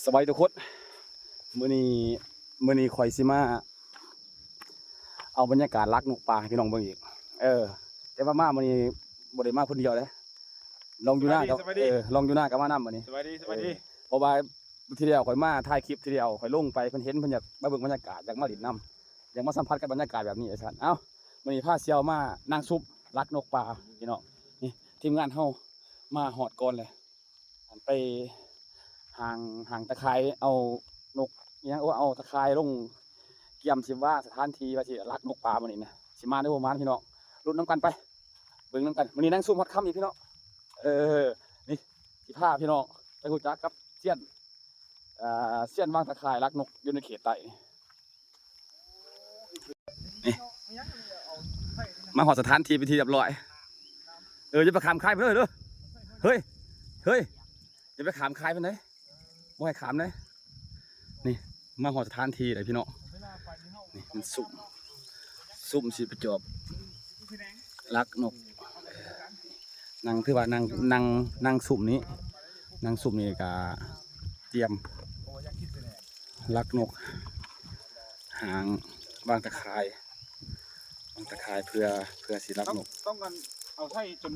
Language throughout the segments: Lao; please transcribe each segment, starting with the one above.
ສະບາຍດີທຸກຄົນ ມື້ນີ້ ມື້ນີ້ຂ້ອຍຊິມາເອົາບັນຍາກາດລັກນົກປ່າໃຫ້ພີ່ນ້ອງເບິ່ງອີກ. ເອີ ແຕ່ວ່າມາມື້ນີ້ບໍ່ໄດ້ມາຄົນດຽວເດ້ ນ້ອງຢູ່ນາກໍ ສະບາຍດີ ເອີ ນ້ອງຢູ່ນາກໍມານຳມື້ນີ້. ສະບາຍດີ ສະບາຍດີ. ເອີ ເພາະວ່າທີ່ແລ້ວຂ້ອຍມາຖ່າຍຄລິບ ທີ່ແລ້ວຂ້ອຍລົງໄປ ເພິ່ນເຫັນ ເພິ່ນຢາກມາເບິ່ງບັນຍາກາດ ຢາກມາຫຼິ້ນນຳ ຢາກມາສຳຜັດກັບບັນຍາກາດແບບນີ້ວ່າຊັ້ນ. ເອົ້າ ມື້ນີ້ພາສ່ຽວມານັ່ງຊຸມລັກນົກປ່າພີ່ນ້ອງ. ນີ້ທີມງານເຮົາມາຮອດກ່ອນແລ້ວ ອັນໄປຫາງ ຫາງຕາຂ່າຍ ເອົານົກອີຫຍັງ ໂອ້ ເອົາຕາຂ່າຍລົງ ກຽມຊິວາງສະຖານທີ່ວ່າຊິລັກນົກປ່າມື້ນີ້ນະ ຊິມາຫຼືບໍ່ມາພີ່ນ້ອງ ລຸ້ນນຳກັນໄປ ເບິ່ງນຳກັນ. ມື້ນີ້ນັ່ງຊຸມຮອດຄ່ຳອີກພີ່ນ້ອງ. ເອີ ນີ້ຊິພາພີ່ນ້ອງໄປຮູ້ຈັກກັບຊຽນ ອ່າ ຊຽນວາງຕາຂ່າຍລັກນົກຢູ່ໃນເຂດໃຕ້. ນີ້ ມາຮອດສະຖານທີ່ເປັນທີ່ຮຽບຮ້ອຍ. ເອີ ຢ່າໄປຂ້າມຄາຍເພິ່ນເດີ ເຮີ້ຍ ເຮີ້ຍ ຢ່າໄປຂ້າມຄາຍເພິ່ນເດີ ບໍ່ໃຫ້ຂ້າມເດ້. ນີ້ມາຮອດສະຖານທີ່ແລ້ວພີ່ນ້ອງ. ນີ້ມັນຊຸມ ຊຸມຊິໄປຈອບລັກນົກ. ນັ່ງ ຖືວ່ານັ່ງ ນັ່ງ ນັ່ງຊຸມນີ້ ນັ່ງຊຸມນີ້ກະຕຽມລັກນົກ ຫາງວາງຕາຂ່າຍ ວາງຕາຂ່າຍເພື່ອ ເພື່ອຊິລັກນົກ. ຕ້ອງ ຕ້ອງການເອົາໃສ່ຈົນ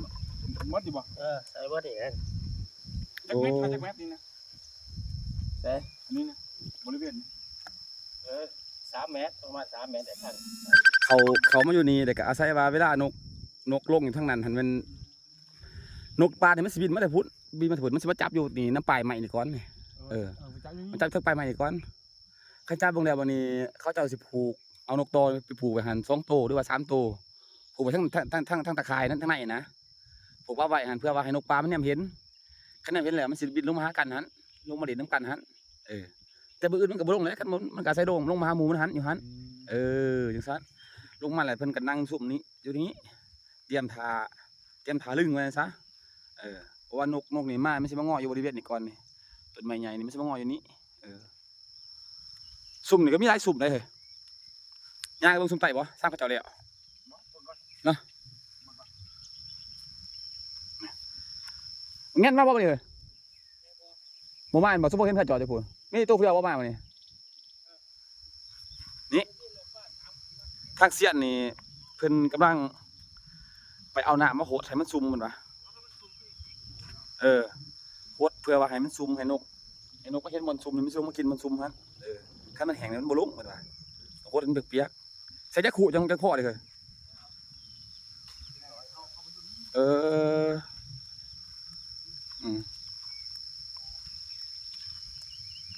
ໝົດນີ້ບໍ່? ເອີ ໃສ່ໝົດນີ້ແຫຼະ. ຈັກແມັດ ໂອ້ ຈັກແມັດນີ້ນະ? ໃສ? ອັນນີ້ນະ ບໍລິເວນນີ້ ເອີ ສາມແມັດ ປະມານສາມແມັດໄດ້ທັງ. ເຂົາ ເຂົາມາຢູ່ນີ້ ແລ້ວກໍອາໄສວ່າເວລານົກ ນົກລົງຢູ່ທາງນັ້ນຫັ້ນແມ່ນ ນົກປ່ານີ້ມັນຊິບິນມາແຕ່ພຸ້ນ ບິນມາແຕ່ພຸ້ນ ມັນຊິມາຈັບຢູ່ນີ້ນຳປາຍໄມ້ນີ້ກ່ອນ. ເອີ ເອີ ເອີ ມັນຈັບຢູ່ນີ້ ມັນຈັບທາງປາຍໄມ້ນີ້ກ່ອນ. ຄັນຈັບລົງແລ້ວບັດນີ້ ເຂົາເຈົ້າຊິຜູກ ເອົານົກຕໍ່ໄປຜູກໄວ້ຫັ້ນສອງໂຕ ຫຼືວ່າສາມໂຕ ຜູກໄວ້ທາງ ທາງ ທາງ ທາງຕາຂ່າຍນັ້ນ ທາງໃນນະ ຜູກປະໄວ້ຫັ້ນ ເພື່ອວ່າໃຫ້ນົກປ່າມັນແນມເຫັນ. ຄັນແນມເຫັນແລ້ວ ມັນຊິບິນລົງມາຫາກັນຫັ້ນ ລົງມາຫຼິ້ນນຳກັນຫັ້ນ. ເອີ ແຕ່ມື້ອື່ນມັນກໍບໍ່ລົງແຫຼະ ຄັນມັນ ມັນກໍອາໄສລົງ ລົງມາຫາໝູ່ມັນຫັ້ນ ຢູ່ຫັ້ນ. ອືມ ເອີ ຈັ່ງຊັ້ນ ລົງມາແລ້ວເພິ່ນກໍນັ່ງຊຸມນີ້ ຢູ່ນີ້ ຕຽມຖ້າ ຕຽມຖ້າລຶ້ງວ່າຊັ້ນຊະ. ເອີ ເພາະວ່ານົກ ນົກນີ້ມາ ມັນຊິມາງໍຢູ່ບໍລິເວນນີ້ກ່ອນນີ້ ຕົ້ນໄມ້ໃຫຍ່ນີ້ ມັນຊິມາງໍຢູ່ນີ້. ເອີ ຊຸມນີ້ກໍມີຫຼາຍຊຸມໃດ໋ເຮີ້ຍ ຍ່າງໄປເບິ່ງຊຸມໃຕ້ບໍ່ ຊ່າງເຂົາເຈົ້າແລ້ວເນາະ. ແມ່ນມາບໍ່ນີ້ເຮີ້ຍ? ບໍ່ມາແມ່ນບໍ່? ຊຸມບໍ່ເຫັນເຂົາເຈົ້າຢູ່ພຸ້ນ ມີໂຕຜູ້ດຽວບໍ່ມາມື້ນີ້. ນີ້ ທາງຊຽນນີ້ເພິ່ນກຳລັງໄປເອົານ້ຳມາຫົດໃຫ້ມັນຊຸ່ມ ເພິ່ນວ່າ. ເອີ ຫົດເພື່ອວ່າໃຫ້ມັນຊຸ່ມ ໃຫ້ນົກ ໃຫ້ນົກມາເຫັນບ່ອນຊຸ່ມ ໃຫ້ມັນລົງມາກິນບ່ອນຊຸ່ມຫັ້ນ. ເອີ ຄັນມັນແຫ້ງແລ້ວມັນບໍ່ລົງ ເພິ່ນວ່າ ຫົດໃຫ້ມັນປຽກໆ. ໃສ່ຈັກຄຸຈັ່ງ ຈັ່ງພໍເດ້? ເອີ ອືມ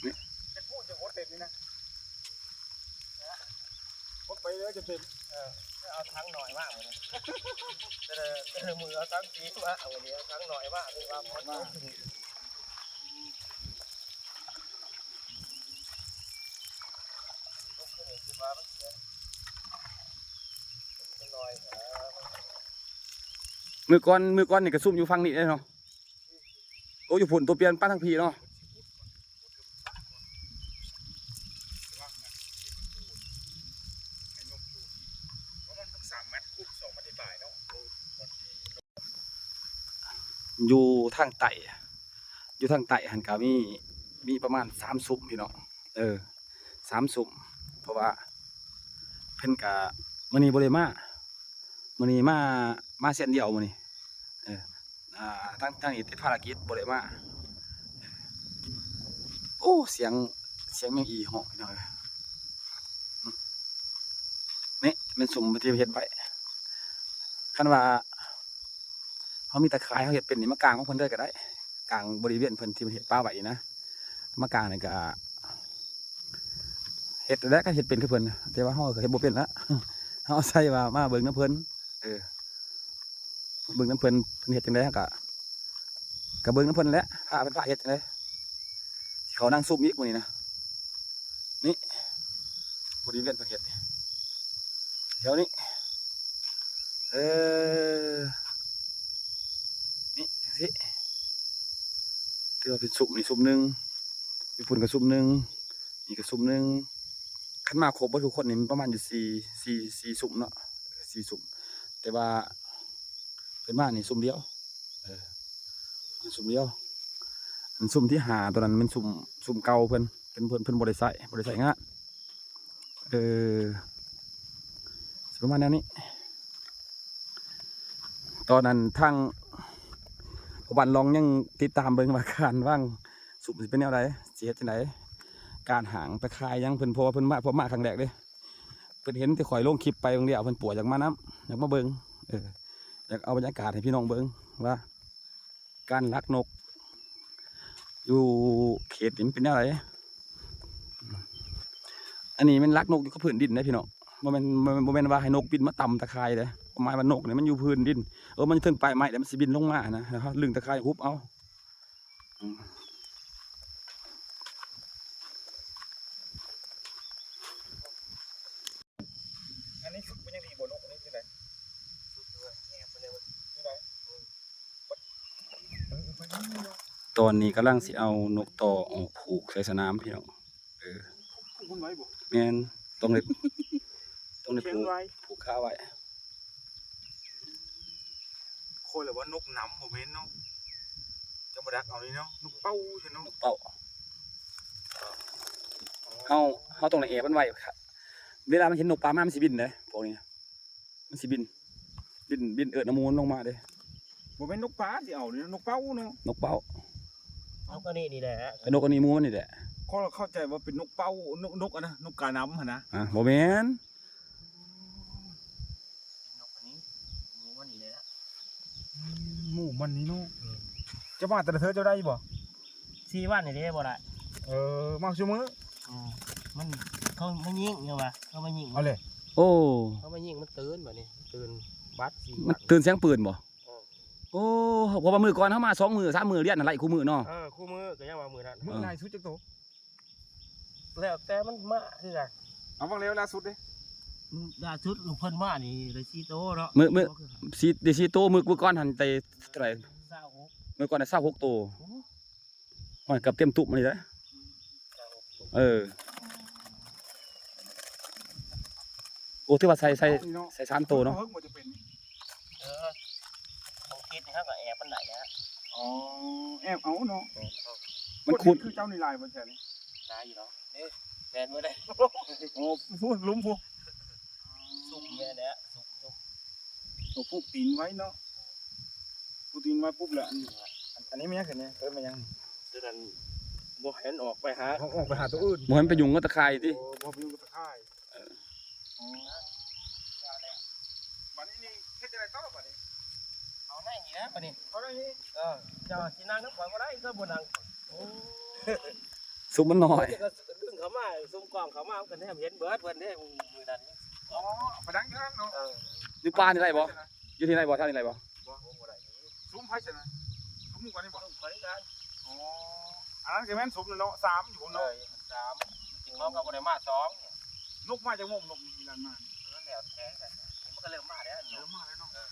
ນີ້ ຈັກຜູ້ຈະຫົດເຕັມນີ້ນະ ຫົດໄປເລີຍຈະເຕັມ. ເອີ ເອົາຖັງໜ້ອຍມາມື້ນີ້ ແຕ່ລະ ແຕ່ລະມື້ເອົາຖັງສີ່ມາ ມື້ນີ້ເອົາຖັງໜ້ອຍມາ ຄືວ່າບໍ່ເອົາ. ມື້ກ່ອນ ມື້ກ່ອນນີ້ກະຊຸ່ມຢູ່ຝັ່ງນີ້ເດ້ເນາະ. ໂຕຢູ່ພຸ້ນ ໂຕປ່ຽນໄປທາງພີ້ເນາະ. ຢູ່ທາງໃຕ້ ຢູ່ທາງໃຕ້ຫັ້ນກະມີ ມີປະມານສາມຊຸ່ມພີ່ນ້ອງ. ເອີ ສາມຊຸ່ມ ເພາະວ່າເພິ່ນກະ ມື້ນີ້ບໍ່ໄດ້ມາ ມື້ນີ້ມາ ມາເຊັ່ນດຽວມື້ນີ້. ເອີ ອ່າ ທາງ ທາງນີ້ຕິດພາລະກິດບໍ່ໄດ້ມາ. ໂອ້ ສຽງ ສຽງແມງອີຮ້ອງພີ່ນ້ອງເອີຍ. ນີ້ແມ່ນຊຸ່ມທີ່ເຮັດໄວ້ ຄັນວ່າເຮົາມີຕາຂ່າຍ ເຮົາເຮັດເປັນນີ້ ມາກາງຂອງເພິ່ນເລີຍກໍໄດ້ ກາງບໍລິເວນເພິ່ນທີ່ເພິ່ນເຮັດປະໄວ້ນີ້ນະ ມາກາງນີ້ກໍເຮັດໄດ້ ຄັນເຮັດເປັນຄືເພິ່ນ. ແຕ່ວ່າເຮົາກໍເຮັດບໍ່ເປັນລະ ເຮົາອາໄສວ່າມາເບິ່ງນຳເພິ່ນ. ເອີ ເບິ່ງນຳເພິ່ນ ເພິ່ນເຮັດຈັ່ງໃດ ເຮົາກໍ ກໍເບິ່ງນຳເພິ່ນແຫຼະ ພາເພິ່ນພາເຮັດຈັ່ງໃດ. ເຂົານັ່ງຊຸ່ມອີກມື້ນີ້ນະ. ນີ້ ບໍລິເວນເພິ່ນເຮັດນີ້ ແຖວນີ້ ເອີ ນີ້ຈັ່ງຊີ້ ຖືວ່າເປັນຊຸ່ມນີ້ຊຸ່ມໜຶ່ງ ຢູ່ພຸ້ນກໍຊຸ່ມໜຶ່ງ ນີ້ກໍຊຸ່ມໜຶ່ງ. ຄັນມາຄົບເບິດທຸກຄົນນີ້ມັນປະມານຢູ່ສີ່ ສີ່ ສີ່ຊຸ່ມເນາະ ສີ່ຊຸ່ມ ແຕ່ວ່າ ເພິ່ນມານີ້ຊຸ່ມດຽວ ເອີ ມາຊຸ່ມດຽວ. ຊຸມທີຫ້າ ຕົວນັ້ນແມ່ນຊຸມ ຊຸມເກົ່າເພິ່ນ ເພິ່ນ ເພິ່ນ ເພິ່ນບໍ່ໄດ້ໃຊ້ ບໍ່ໄດ້ໃຊ້ງານ. ເອີ ຊິປະມານແນວນີ້. ຕອນນັ້ນທາງພໍ່ບ້ານລອງຍັງຕິດຕາມເບິ່ງວ່າການວາງຊຸມຊິເປັນແນວໃດ ຊິເຮັດຈັ່ງໃດ ການຫາງຕະຂ່າຍຫຍັງເພິ່ນ ເພາະວ່າເພິ່ນມາ ເພິ່ນມາຄັ້ງແລກເດ້. ເພິ່ນເຫັນແຕ່ຂ້ອຍລົງຄລິບໄປບາງດຽວ ເພິ່ນປວດຢາກມານຳ ຢາກມາເບິ່ງ ເອີ ຢາກເອົາບັນຍາກາດໃຫ້ພີ່ນ້ອງເບິ່ງວ່າ ການລັກນົກຢູ່ເຂດນີ້ມັນເປັນແນວໃດ. ອັນນີ້ແມ່ນລັກນົກຢູ່ກັບພື້ນດິນເດ້ພີ່ນ້ອງ ບໍ່ແມ່ນ ບໍ່ແມ່ນ ບໍ່ແມ່ນວ່າໃຫ້ນົກບິນມາຕຳຕະຂ່າຍເດ້. ຄວາມໝາຍວ່ານົກນີ້ມັນຢູ່ພື້ນດິນ ເອີ ມັນຢູ່ເທິງປາຍໄມ້ ແລ້ວມັນຊິບິນລົງມານະ ແລ້ວເຮົາດຶງຕະຂ່າຍຮຸບເອົາ. ອືມ ອັນນີ້ຝຶກມັນຍັງດີບໍ່ ນົກອັນນີ້ຈັ່ງໃດ? ຝຶກຢູ່ ແຫບໄປເລີຍ ຈັ່ງໃດ? ອືມ ຕອນນີ້ກຳລັງຊິເອົານົກຕໍ່ອອກຜູກໃສ່ສະໜາມພີ່ນ້ອງ. ເອີ ຜູກມັນໄວ້ບໍ່? ແມ່ນ ຕ້ອງໄດ້ ຕ້ອງໄດ້ຜູກ ຜູກຄາໄວ້. ຂ້ອຍລະວ່ານົກນຳບໍ່ແມ່ນເນາະ ຈະມາດັກເອົານີ້ເນາະ ນົກເປົ້າຊັ້ນເນາະ ນົກເປົ້າ. ເຮົາ ເຮົາຕ້ອງໄດ້ແອບມັນໄວ້ ເວລາມັນເຫັນນົກປ່າມາ ມັນຊິບິນເດ້ ພວກນີ້ ມັນຊິບິນ ບິນ ບິນເອີ້ນເອົາໝູມັນລົງມາເດ້. ບໍ່ແມ່ນນົກປ່າຊິເອົານີ້ ນົກເປົ້າເນາະ ນົກເປົ້າ. ນົກອັນນີ້ນີ້ແຫຼະ ເອີ ນົກອັນນີ້ໝູມັນນີ້ແຫຼະ. ຂ້ອຍເຂົ້າໃຈວ່າເປັນນົກເປົ້າ ນົກ ນົກອັນນະ ນົກການຳຫັ້ນນະ. ອ່າ ບໍ່ແມ່ນ ເປັນນົກອັນນີ້ ໝູມັນນີ້ແຫຼະ ໝູມັນນີ້ເນາະ. ເອີ ເຈົ້າມາແຕ່ລະເທື່ອເຈົ້າໄດ້ຢູ່ບໍ່? ສີ່ວັນນີ້ເດ້ບໍ່ໄດ້. ເອີ ມາຊຸມື້. ອືມ ມັນ ເຂົາມາຍິງຫຍັງວະ ເຂົາມາຍິງ ເອົາເລີຍ. ໂອ້ ເຂົາມາຍິງ ມັນຕື່ນບາດນີ້ ມັນຕື່ນບັດສີ່ ມັນຕື່ນສຽງປືນບໍ່? ເອີ ໂອ້ ເພາະວ່າມື້ກ່ອນເຮົາມາສອງມື້ສາມມື້ລຽນຫັ້ນ ໄລ່ຄູ່ມື້ເນາະ. ເອີ ຄູ່ມື້ ກໍຍັງວ່າມື້ນັ້ນ ມື້ຫຼາຍສຸດຈັກໂຕ? ແລ້ວແຕ່ມັນມາຄືກັນ. ເອົາ ຫວ່າງແລ້ວລ່າສຸດເດ້? ອືມ ລ່າສຸດເພິ່ນມານີ້ໄດ້ສີ່ໂຕເນາະ. ມື້ ມື້ ສີ່ ໄດ້ສີ່ໂຕ ມື້ ມື້ກ່ອນຫັ້ນໄດ້ເທົ່າໃດ? ຊາວຫົກ ມື້ກ່ອນໄດ້ຊາວຫົກໂຕ. ໂອ້ ໂອ້ຍ ເກືອບເຕັມຕຸບນີ້ແຫຼະ. ອືມ ຊາວຫົກໂຕ. ເອີ ໂອ້ ຖືວ່າໃສ່ ໃສ່ ເອົານີ້ເນາະ ໃສ່ສາມໂຕເນາະ. ເພິ່ນບໍ່ຈະເປັນ ເອີ ຂອງເຂດນີ້ເຮົາກໍແອບມັນໄດ້ແຫຼະ. ອໍ ແອບເອົາເນາະ. ແອບເອົາ. ມັນຂຸດ ຄົນເຮັດຄືເຈົ້ານີ້ຫຼາຍບໍ່ແຖວນີ້? ຫຼາຍຢູ່ເນາະ. ເດ້ ແມ່ນບໍ່ໄດ້. ໂອ້ ພຸ້ນ ຫຼຸມພຸ້ນ. ຊຸມແມ່ນແຫຼະ ຊຸມ ຊຸມ. ໂຕຜູກຕີນໄວ້ເນາະ ຜູກຕີນໄວ້ປຸບແລ້ວ. ອັນ ອັນນີ້ແມ່ນຫຍັງ? ເອີ້ນວ່າຫຍັງ? ຕົວນັ້ນບໍ່ໃຫ້ມັນອອກໄປຫາ ອອກໄປຫາຕົວອື່ນ ບໍ່ໃຫ້ມັນໄປຫຍຸ້ງກັບຕະຂ່າຍຕິ. ໂອ້ ບໍ່ໃຫ້ໄປຫຍຸ້ງກັບຕະຂ່າຍ. ເອີ ອໍ ວ່າແລ້ວ ບັດນີ້ນີ້ເຮັດຈັ່ງໃດຕໍ່ບັດນີ້? ເອົາໃນນີ້ແຫຼະບັດນີ້ ເອົາໃນນີ້. ເອີ ເຈົ້າຊິນັ່ງນຳຂ້ອຍບໍ່ໄດ້ ເຈົ້າບໍ່ນັ່ງ. ໂອ້ ຊຸມມັນນ້ອຍ ເຂົາກໍດຶງເຂົ້າມາ ຊຸມກ້ອງເຂົ້າມາ ມັນກໍແນມເຫັນເບິດເພິ່ນເດ້ ມື້ນັ້ນ. ອໍ ໄປນັ່ງຢູ່ນັ້ນເນາະ. ເອີ ຢູ່ປ່ານີ້ໄດ້ບໍ່? ຢູ່ທີ່ໄດ້ບໍ່? ແຖວນີ້ໄດ້ບໍ່? ບໍ່ ບໍ່ໄດ້. ຊຸມໃຜຊັ້ນນະ? ຊຸມໝູ່ກັນນີ້ບໍ່? ຊຸມຂ້ອຍຄືກັນ. ອໍ ອັນນັ້ນກໍແມ່ນຊຸມເນາະ ສາມຢູ່ພຸ້ນເນາະ. ເອີ ສາມ ເຂົາກໍບໍ່ໄດ້ມາສອງ. ນົກມາຈັກໂມງ? ນົກນີ້ນັ້ນມາ ມັນແລ້ວແຕ່ກັນ ມັນກໍເລີ່ມມາແລ້ວເນາະ. ເລີ່ມມາແລ້ວເນາະ. ເອີ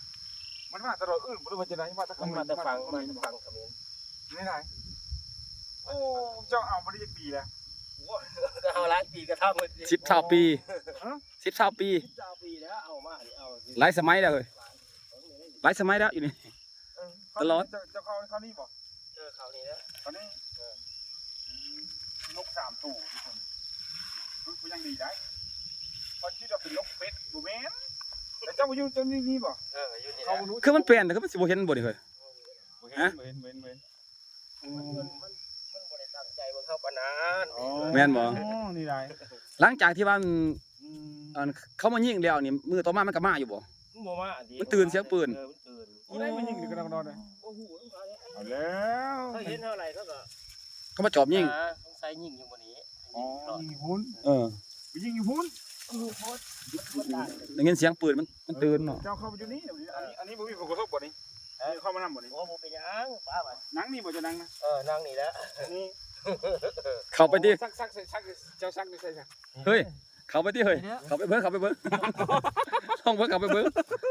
ມັນມາແຕ່ດອກອື່ນບໍ່ ຫຼືວ່າຈັ່ງໃດ? ມາແຕ່ຝັ່ງ ມັນມາແຕ່ຝັ່ງ ມາແຕ່ຝັ່ງຂະເໝນ. ນີ້ນະ ໂອ້ ເຈົ້າເອົາມາໄດ້ຈັກປີແລ້ວ? ໂອ້ຍ ກໍເອົາຫຼາຍປີກໍເທົ່າເບິດ ສິບຊາວປີ. ຮະ? ສິບຊາວປີ ສິບຊາວປີແລ້ວ ເອົາມານີ້ ເອົາ ຫຼາຍສະໄໝແລ້ວເຮີ້ຍ. ຫຼາຍສະໄໝແລ້ວຢູ່ນີ້ ເອີ ຕະຫຼອດ. ເຈົ້າ ເຈົ້າເຂົ້າ ເຂົ້ານີ້ບໍ່? ເອີ ເຂົ້ານີ້ແຫຼະ ເຂົ້ານີ້. ເອີ ອືມ ນົກສາມໂຕທຸກຄົນ ຝຶກໄວ້ຢ່າງດີໄດ໋. ຂ້ອຍຄິດວ່າເປັນນົກເປັດ ບໍ່ແມ່ນ. ແລ້ວເຈົ້າມາຢູ່ ເຈົ້າຢູ່ນີ້ບໍ່? ເອີ ຢູ່ນີ້ແຫຼະ. ຄືມັນແປນ ຄືມັນຊິບໍ່ເຫັນບໍ່ນີ້ເຮີ້ຍ? ບໍ່ເຫັນ ຮະ? ບໍ່ເຫັນ ບໍ່ເຫັນ ບໍ່ເຫັນ. ອືມ ມັນ ມັນ ມັນບໍ່ໄດ້ຕັ້ງໃຈເບິ່ງເຮົາປານນັ້ນ. ອໍ ແມ່ນບໍ່? ອໍ ນີ້ໄດ໋. ຫຼັງຈາກທີ່ວ່າ ອືມ ອັນ ເຂົາມາຍິງແລ້ວນີ້ ມື້ຕໍ່ມາມັນກໍມາຢູ່ບໍ່? ມັນບໍ່ມາຕິ ມັນຕື່ນສຽງປືນ. ເອີ ມັນຕື່ນ. ຜູ້ໃດມາຍິງນີ້ກໍນອນໆ ບໍ່ຮູ້. ເອົາແລ້ວ ເຂົາເຫັນເຮົາໄລ່ ເຂົາກໍ ເຂົາມາຈອບຍິງ. ອ່າ ສົງໄສຍິງຢູ່ມື້ນີ້. ອໍ ຍິງຢູ່ພຸ້ນ. ເອີ ໄປຍິງຢູ່ພຸ້ນ ຢູ່ພຸ້ນ. ໄດ້ຍິນສຽງປືນ ມັນ ມັນຕື່ນເນາະ. ເຈົ້າເຂົ້າໄປຢູ່ນີ້ ອັນນີ້ ອັນນີ້ບໍ່ມີຜົນກະທົບບໍ່ນີ້? ຮະ? ເຂົ້າມານຳບໍ່ນີ້? ໂອ້ ບໍ່ເປັນຫຍັງ ປ້າໄປ. ນັ່ງນີ້ບໍ່ ຈະນັ່ງນະ? ເອີ ນັ່ງນີ້ແຫຼະ. ນີ້ ເຂົ້າໄປຕິ. ຊັກ ຊັກ ຊັກ ເຈົ້າຊັກຢູ່ໃສຊະ? ເຮີ້ຍ ເຂົ້າໄປຕິເຮີ້ຍ. ເຂົ້າໄປເບິ່ງ ເຂົ້າໄປເບິ່ງ ລອງເບິ່ງ ເຂົ້າໄປເບິ່ງ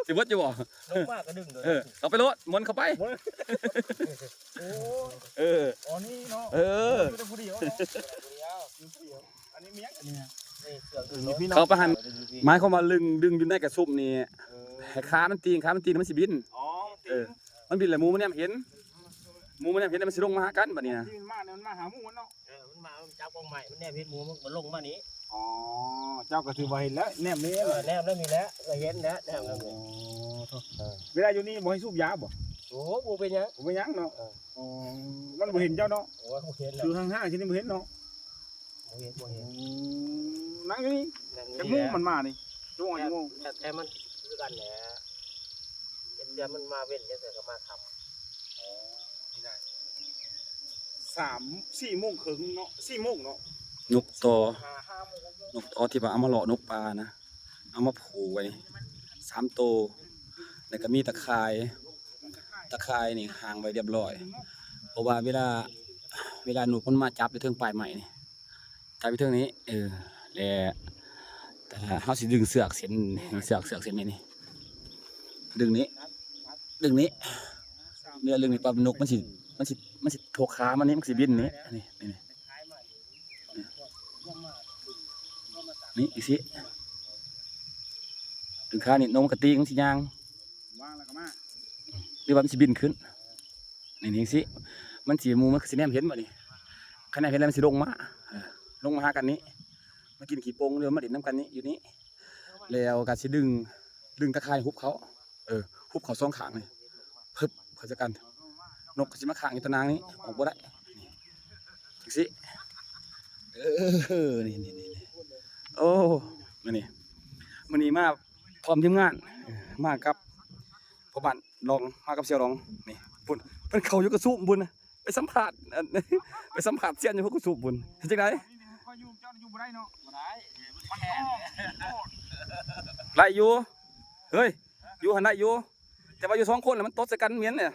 ຊິເບິດຢູ່ບໍ່? ລົງມາກໍດຶງໂດດ. ເອີ ເຂົ້າໄປໂລດ ມ້ວນເຂົ້າໄປ. ໂອ້ ເອີ ອໍ ນີ້ເນາະ. ເອີ ຢູ່ແຕ່ຜູ້ດຽວເນາະ. ຢູ່ຜູ້ດຽວ ຢູ່ຜູ້ດຽວ. ອັນນີ້ມີຫຍັງ? ອັນນີ້ນະ ນີ້ເຄື່ອງດຶງລົມ. ເຂົ້າໄປຫັ້ນ ໝາຍຄວາມວ່າດຶງ ດຶງຢູ່ໃນກະຊຸມນີ້ ເອີ ໃຫ້ຂາມັນຕີງ ຂາມັນຕີງ ມັນຊິບິນ. ອໍ ມັນຕີງ. ເອີ ມັນບິນແລ້ວໝູມັນແນມເຫັນ. ໝູ່ມັນຍັງເຫັນ ມັນຊິລົງມາຫາກັນບັດນີ້ນະ ທີ່ມັນມານີ້ ມັນມາຫາໝູ່ເນາະ. ເອີ ມັນມາ ມັນຈັບກອງໄມ້ ມັນແນມເຫັນໝູ່ ມັນກໍລົງມານີ້. ອໍ ເຈົ້າກໍຖືວ່າເຫັນແລ້ວ ແນມນີ້. ເອີ ແນມແລ້ວນີ້ແຫຼະ ກໍເຫັນແລ້ວ ແນມແລ້ວນີ້. ອໍ ເວລາຢູ່ນີ້ບໍ່ໃຫ້ສູບຢາບໍ່? ໂອ້ ບໍ່ເປັນຫຍັງ ບໍ່ເປັນຫຍັງເນາະ. ເອີ ອໍ ມັນບໍ່ເຫັນເຈົ້າເນາະ. ໂອ້ຍ ບໍ່ເຫັນແລ້ວ ຄືຫ່າງໆ ທີ່ນີ້ບໍ່ເຫັນເນາະ. ບໍ່ເຫັນ ບໍ່ເຫັນ. ອໍ ນັ່ງຢູ່ນີ້ ນັ່ງຢູ່ນີ້ແຫຼະ. ຈັກໂມງມັນມານີ້? ຊົ່ວໂມງ ແຕ່ ຊົ່ວໂມງ ແຕ່ ແຕ່ມັນຄືກັນແຫຼະ ເຫັນແຕ່ມັນມາເວັນ ຈັ່ງໃດກໍມາຄ່ຳ. ອໍ ນີ້ນະ ສາມ ສີ່ໂມງເຄິ່ງເນາະ ສີ່ໂມງເນາະ. ນົກຕໍ່ ຫ້າ ຫ້າໂມງ ຫົກໂມງ ນົກຕໍ່ທີ່ວ່າເອົາມາເລາະນົກປ່ານະ ເອົາມາຜູກໄວ້ສາມໂຕ ແລ້ວກໍມີຕາຂ່າຍ ຕາຂ່າຍນີ້ຫາງໄວ້ຮຽບຮ້ອຍ ເພາະວ່າເວລາ ເວລານົກມັນມາຈັບຢູ່ເທິງປາຍໄມ້ນີ້ ຈັບຢູ່ເທິງນີ້ ເອີ ແລ້ວ ແຕ່ເຮົາຊິດຶງເຊືອກເສັ້ນ ເຊືອກ ເຊືອກເສັ້ນນີ້ ນີ້ ດຶງນີ້ ດຶງນີ້ ເວລາດຶງນີ້ປັບ ນົກມັນຊິ ມັນຊິ ມັນຊິຖົກຂາມັນນີ້ ມັນຊິບິນນີ້ ນີ້ ນີ້ ນີ້ ນີ້ ຈັ່ງຊີ້ ດຶງຂານີ້ ນົກມັນກະຕີງ ມັນຊິຍ່າງ ວາງແລ້ວກໍມາ ຫຼືວ່າມັນຊິບິນຂຶ້ນ ນີ້ ນີ້ ຈັ່ງຊີ້ ມັນຊິ ໝູ່ມັນກໍຊິແນມເຫັນບັດນີ້ ຄັນແນມເຫັນແລ້ວມັນຊິລົງມາ ເອີ ລົງມາຫາກັນນີ້ ມາກິນຂີ້ໂປ່ງ ຫຼືວ່າມາຫຼິ້ນນຳກັນນີ້ ຢູ່ນີ້ ແລ້ວກໍຊິດຶງ ດຶງຕາຂ່າຍຮຸບເຂົາ ເອີ ຮຸບເຂົາສອງຂ້າງນີ້ ຮຶບ ເຂົ້າໃສ່ກັນ ນົກກໍຊິມາຄ້າງຢູ່ຕາໜ່າງນີ້ ອອກບໍ່ໄດ້ ນີ້ ຈັ່ງຊີ້ ເອີ ນີ້ ນີ້ ນີ້ ໂອ້ ມື້ນີ້ ມື້ນີ້ມາ ພ້ອມທີມງານ ເອີ ມາກັບພໍ່ບ້ານລອງ ມາກັບສ່ຽວລອງ ນີ້ ພຸ້ນ ເພິ່ນເຂົ້າຢູ່ກະສູມພຸ້ນນະ ໄປສຳພາດ ອັນ ໄປສຳພາດຊຽນຢູ່ກະສູມພຸ້ນ ເຮັດຈັ່ງໃດ? ໄດ້ຢູ່ ເຮີ້ຍ ຢູ່ຫັ້ນໄດ້ຢູ່ ແຕ່ວ່າຢູ່ສອງຄົນລະມັນຕົດໃສ່ກັນ ມັນໝັນເດ້.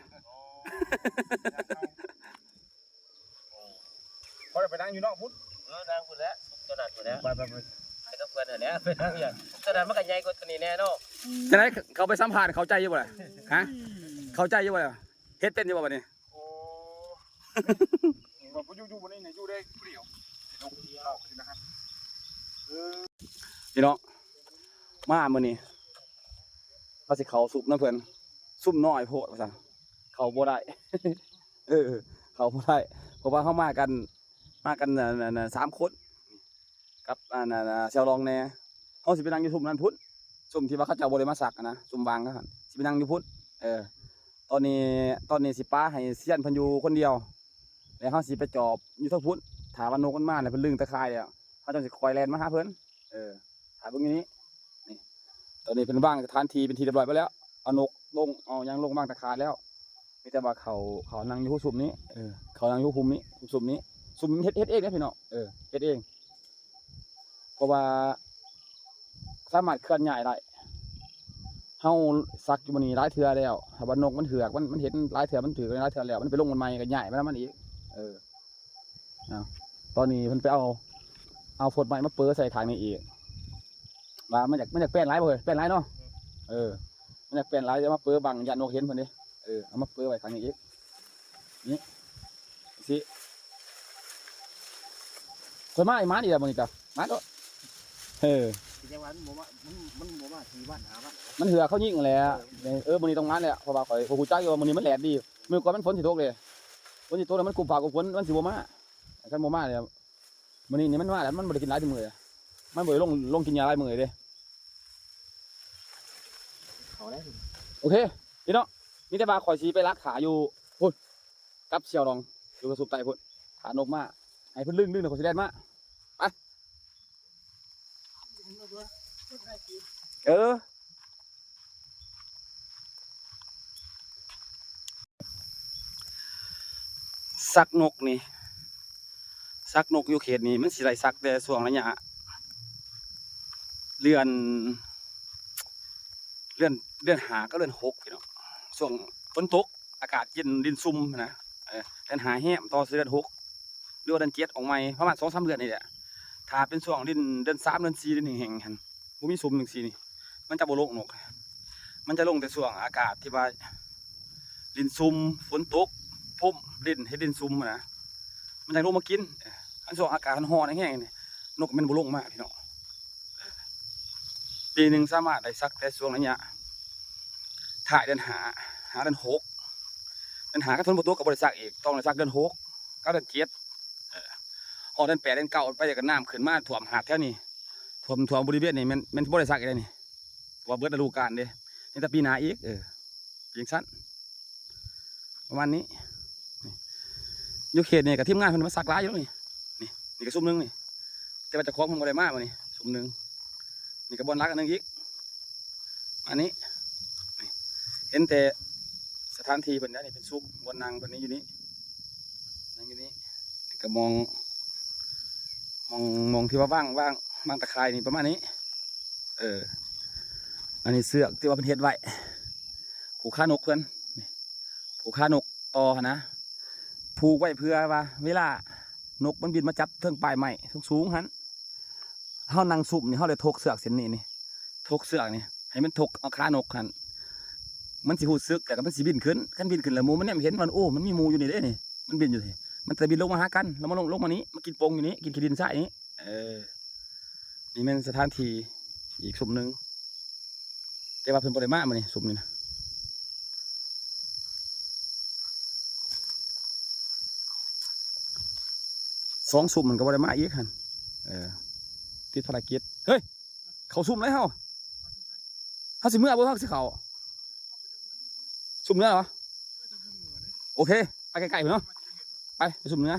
ບໍ່ໄດ້ໄປນັ່ງຢູ່ນອກພຸ້ນ ເອີ ນັ່ງພຸ້ນແຫຼະ ຕົວນັ້ນພຸ້ນແຫຼະ ໄປ ໄປ ໄປ ໄປກັບເພິ່ນຫັ້ນແຫຼະ ໄປນັ່ງຢູ່ຕົວນັ້ນ ມັນກໍໃຫຍ່ກວ່າຕົວນີ້ແນ່ເນາະ. ຈັ່ງໃດ ເຂົາໄປສຳພາດ ເຂົ້າໃຈຢູ່ບໍ່ລະ? ຮະ ເຂົ້າໃຈຢູ່ບໍ່ລະ? ເຮັດເປັນຢູ່ບໍ່ບັດນີ້? ໂອ້ ບໍ່ ບໍ່ຢູ່ ຢູ່ບໍ່ໄດ້ ຢູ່ໄດ້ຜູ້ດຽວ ພີ່ນ້ອງ ມາມື້ນີ້ ວ່າຊິເຂົ້າຊຸມນຳເພິ່ນ ຊຸມນ້ອຍໂພດວ່າຊັ້ນ ເຂົ້າບໍ່ໄດ້ ເອີ ເຂົ້າບໍ່ໄດ້ ເພາະວ່າເຮົາມາກັນ ມາກັນ ອັນ ອັນ ອັນ ສາມຄົນ ກັບ ອັນ ອັນ ອັນ ແຊວລອງແດ່ ເຮົາຊິໄປນັ່ງຢູ່ຊຸມນັ້ນພຸ້ນ ຊຸມທີ່ວ່າເຂົາເຈົ້າບໍ່ໄດ້ມາຊັກຫັ້ນນະ ຊຸມວາງເຂົາຫັ້ນ ຊິໄປນັ່ງຢູ່ພຸ້ນ ເອີ ຕອນນີ້ ຕອນນີ້ຊິປະໃຫ້ຊຽນເພິ່ນຢູ່ຄົນດຽວ ແລ້ວເຮົາຊິໄປຈອບຢູ່ທາງພຸ້ນ ຖ້າວ່ານົກມັນມາແລ້ວ ເພິ່ນດຶງຕາຂ່າຍແລ້ວ ເຮົາຈັ່ງຊິຄ່ອຍແລ່ນມາຫາເພິ່ນ ເອີ ຖ້າເບິ່ງຢູ່ນີ້ ນີ້ ຕອນນີ້ເພິ່ນວາງສະຖານທີ່ເປັນທີ່ຮຽບຮ້ອຍໝົດແລ້ວ ເອົານົກລົງ ເອົາຫຍັງລົງ ວາງຕາຂ່າຍແລ້ວ ມີແຕ່ວ່າເຂົາ ເຂົານັ່ງຢູ່ຊຸມນີ້ ເອີ ເຂົານັ່ງຢູ່ຊຸມນີ້ ຊຸມນີ້ ຊຸມເຮັດ ເຮັດເອງເດ້ພີ່ນ້ອງ ເອີ ເຮັດເອງ ເພາະວ່າສາມາດເຄື່ອນຍ້າຍໄດ້ ເຮົາຊັກຢູ່ໝ່ອງນີ້ຫຼາຍເທື່ອແລ້ວ ຖ້າວ່ານົກມັນເຫືອກ ມັນ ມັນເຫັນຫຼາຍເທື່ອ ມັນຖືກຫຼາຍເທື່ອແລ້ວ ມັນໄປລົງໝ່ອງໃໝ່ກໍຍ້າຍໄປນຳມັນອີກ ເອີ ເອົາ ຕອນນີ້ເພິ່ນໄປເອົາ ເອົາຟົດໄມ້ມາເປີໃສ່ຂ້າງນີ້ອີກ ວ່າມັນຢາກ ມັນຢາກແປນຫຼາຍບໍ່ເຮີ້ຍ? ແປນຫຼາຍເນາະ ເອີ ມັນຢາກແປນຫຼາຍ ເອົາມາເປີບັງ ຢ້ານນົກເຫັນເພິ່ນເດ້ ເອີ ເອົາມາເປີໄວ້ຂ້າງນີ້ອີກ ນີ້ ຊິ ຂ້ອຍມາອີກ ມາອີກແລ້ວມື້ນີ້ກະ ມາໂລດ ເອີ ແຕ່ວ່າມັນບໍ່ມາ ມັນ ມັນບໍ່ມາສີ່ວັນຫ້າວັນ ມັນເຫືອເຂົາຍິງແຫຼະ ເອີ ມື້ນີ້ຕ້ອງມາແຫຼະ ເພາະວ່າຂ້ອຍກໍຮູ້ຈັກຢູ່ວ່າມື້ນີ້ມັນແດດດີ ມື້ກ່ອນມັນຝົນຊິຕົກເດ້ ຝົນຊິຕົກແລ້ວມັນກຸບຟ້າກຸບຝົນ ມັນຊິບໍ່ມາ ຄັນບໍ່ມາແລ້ວ ມື້ນີ້ນີ້ມັນມາແລ້ວ ມັນບໍ່ໄດ້ກິນຫຼາຍມື້ເດ້ ມັນບໍ່ໄດ້ລົງ ລົງກິນຫຍ້າຫຼາຍມື້ເດ້ ເຂົ້າໄດ້ ໂອເຄ ພີ່ນ້ອງ ມີແຕ່ວ່າຂ້ອຍຊິໄປລັກຖ້າຢູ່ພຸ້ນ ກັບສ່ຽວດອງ ຢູ່ກະສູບໃຕ້ພຸ້ນ ຖ້ານົກມາ ໃຫ້ເພິ່ນດຶງ ດຶງແລ້ວຂ້ອຍຊິແລ່ນມາ ໄປ ເອີ ຊັກນົກນີ້ ຊັກນົກຢູ່ເຂດນີ້ ມັນຊິໄດ້ຊັກແຕ່ຊ່ວງໄລຍະ ເດືອນ ເດືອນ ເດືອນຫ້າກັບເດືອນຫົກ ພີ່ນ້ອງ ຊ່ວງຝົນຕົກ ອາກາດເຢັນ ດິນຊຸ່ມນະ ເອີ ເດືອນຫ້າແຮມຕໍ່ເດືອນຫົກ ຫຼືວ່າເດືອນເຈັດອອກໃໝ່ ປະມານສອງສາມເດືອນນີ້ແຫຼະ ຖ້າເປັນຊ່ວງດິນ ເດືອນສາມ ເດືອນສີ່ ດິນແຫ້ງໆ ຫັ້ນ ບໍ່ມີຊຸ່ມຈັ່ງຊີ້ນີ້ ມັນຈະບໍ່ລົງນົກ ມັນຈະລົງແຕ່ຊ່ວງອາກາດທີ່ວ່າດິນຊຸ່ມ ຝົນຕົກ ພົມດິນ ເຮັດດິນຊຸ່ມຫັ້ນນະ ມັນຈັ່ງລົງມາກິນ ຄັນຊ່ວງອາກາດຮ້ອນແຮງໆ ນີ້ ນົກມັນບໍ່ລົງມາ ພີ່ນ້ອງ ເອີ ປີໜຶ່ງສາມາດໄດ້ສັກແຕ່ຊ່ວງໄລຍະທ້າຍເດືອນຫ້າ ຫາເດືອນຫົກ ປັນຫາ ຄັນຝົນບໍ່ຕົກກໍບໍ່ໄດ້ຊັກອີກ ຕ້ອງໄດ້ຊັກເດືອນຫົກກັບເດືອນເຈັດ ເອີ ຮອດເດືອນແປດເດືອນເກົ້າໄປ ກໍນ້ຳຂຶ້ນມາຖ້ວມຫາດແຖວນີ້ ຖ້ວມ ຖ້ວມບໍລິເວນນີ້ ແມ່ນ ແມ່ນບໍ່ໄດ້ຊັກອີກແລ້ວນີ້ ເພາະວ່າເບິດລະດູການເດ້ ຍັງແຕ່ປີໜ້າອີກ ເອີ ຈັ່ງຊັ້ນ ປະມານນີ້ ນີ້ ຢູ່ເຂດນີ້ກໍທີມງານເພິ່ນມາຊັກຫຼາຍຢູ່ນີ້ ນີ້ ນີ້ກໍຊຸມໜຶ່ງນີ້ ແຕ່ວ່າເຈົ້າຂອງເພິ່ນບໍ່ໄດ້ມາມື້ນີ້ ຊຸມໜຶ່ງ ນີ້ກໍບ່ອນຫຼັກອັນໜຶ່ງອີກ ອັນນີ້ ນີ້ ເຫັນແຕ່ສະຖານທີ່ເພິ່ນ ອັນນີ້ເປັນຊຸກ ບ່ອນນັ່ງເພິ່ນນີ້ຢູ່ນີ້ ນັ່ງຢູ່ນີ້ ນີ້ກໍໝ່ອງ ໝ່ອງ ໝ່ອງທີ່ວ່າວາງ ວາງ ວາງຕາຂ່າຍນີ້ປະມານນີ້ ເອີ ອັນນີ້ເຊືອກທີ່ວ່າເພິ່ນເຮັດໄວ້ ຜູກຂານົກເພິ່ນ ນີ້ ຜູກຂານົກຕໍ່ຫັ້ນນະ ຜູກໄວ້ເພື່ອວ່າເວລານົກມັນບິນມາຈັບເທິງປາຍໄມ້ສູງໆຫັ້ນ ເຮົານັ່ງຊຸມນີ້ ເຮົາໄດ້ທົກເຊືອກເສັ້ນນີ້ນີ້ ທົກເຊືອກນີ້ ໃຫ້ມັນທົກເອົາຂານົກຫັ້ນ ມັນຊິຮູ້ສຶກ ແລ້ວກໍມັນຊິບິນຂຶ້ນ ຄັນບິນຂຶ້ນແລ້ວໝູມັນແນມເຫັນວ່າ ໂອ້ ມັນມີໝູຢູ່ນີ້ເດ້ນີ້ ມັນບິນຢູ່ນີ້ ມັນຈະບິນລົງມາຫາກັນ ແລ້ວມາລົງ ລົງມານີ້ ມາກິນປົ່ງຢູ່ນີ້ ກິນຂີ້ດິນຊາຍນີ້ ເອີ ນີ້ແມ່ນສະຖານທີ່ອີກຊຸມໜຶ່ງ ແຕ່ວ່າເພິ່ນບໍ່ໄດ້ມາມື້ນີ້ ຊຸມນີ້ນະ ສອງຊຸມມັນກໍບໍ່ໄດ້ມາອີກຫັ້ນ ເອີ ຕິດພາລະກິດ ເຮີ້ຍ ເຂົ້າຊຸມໃດເຮົາ ເຮົາຊິເມືອບໍ່ ເຮົາຊິເຂົ້າຊຸມເໜືອຫວາ ໂອເຄ ໄປໃກ້ໆພຸ້ນເນາະ ໄປ ໄປຊຸມເໜືອ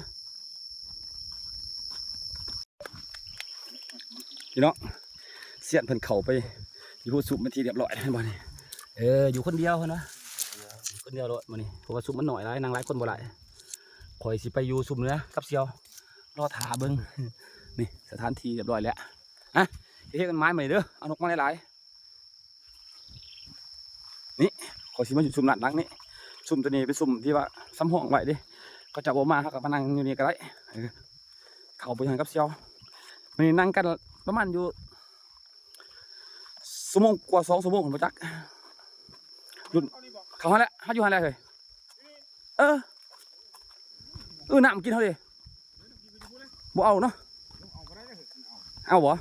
ພີ່ນ້ອງ ຊຽນເພິ່ນເຂົ້າໄປຢູ່ຊຸມເປັນທີ່ຮຽບຮ້ອຍແລ້ວ ເຫັນບໍ່ນີ້ ເອີ ຢູ່ຄົນດຽວເພິ່ນວ່າ ຢູ່ຄົນດຽວໂລດມື້ນີ້ ເພາະວ່າຊຸມມັນໜ້ອຍຫຼາຍ ນັ່ງຫຼາຍຄົນບໍ່ຫຼາຍ ຂ້ອຍຊິໄປຢູ່ຊຸມເໜືອກັບສ່ຽວ ລໍຖ້າເບິ່ງ ນີ້ສະຖານທີ່ຮຽບຮ້ອຍແລ້ວ ຮະ ເຮັດໃຫ້ມັນໝາຍມື້ນີ້ເດີ ເອົານົກມາຫຼາຍໆ ນີ້ ຂ້ອຍຊິມາຢູ່ຊຸມນັ້ນຫຼັງນີ້ ຊຸມຕົວນີ້ເປັນຊຸມທີ່ວ່າສຳຮອງໄວ້ເດ້ ເຂົາເຈົ້າບໍ່ມາ ເຮົາກໍມານັ່ງຢູ່ນີ້ກໍໄດ້ ເອີ ເຂົ້າໄປຫັ້ນກັບສ່ຽວ ມື້ນີ້ນັ່ງກັນປະມານຢູ່ຊົ່ວໂມງກວ່າ ສອງຊົ່ວໂມງ ບໍ່ຈັກ ລຸ້ນ ເຂົ້າຫັ້ນແຫຼະ ເຮົາຢູ່ຫັ້ນແຫຼະເຮີ້ຍ ເອີ ເອີ ນ້ຳກິນເຮົາເດ້ ບໍ່ເອົາເນາະ ເອົາບໍ່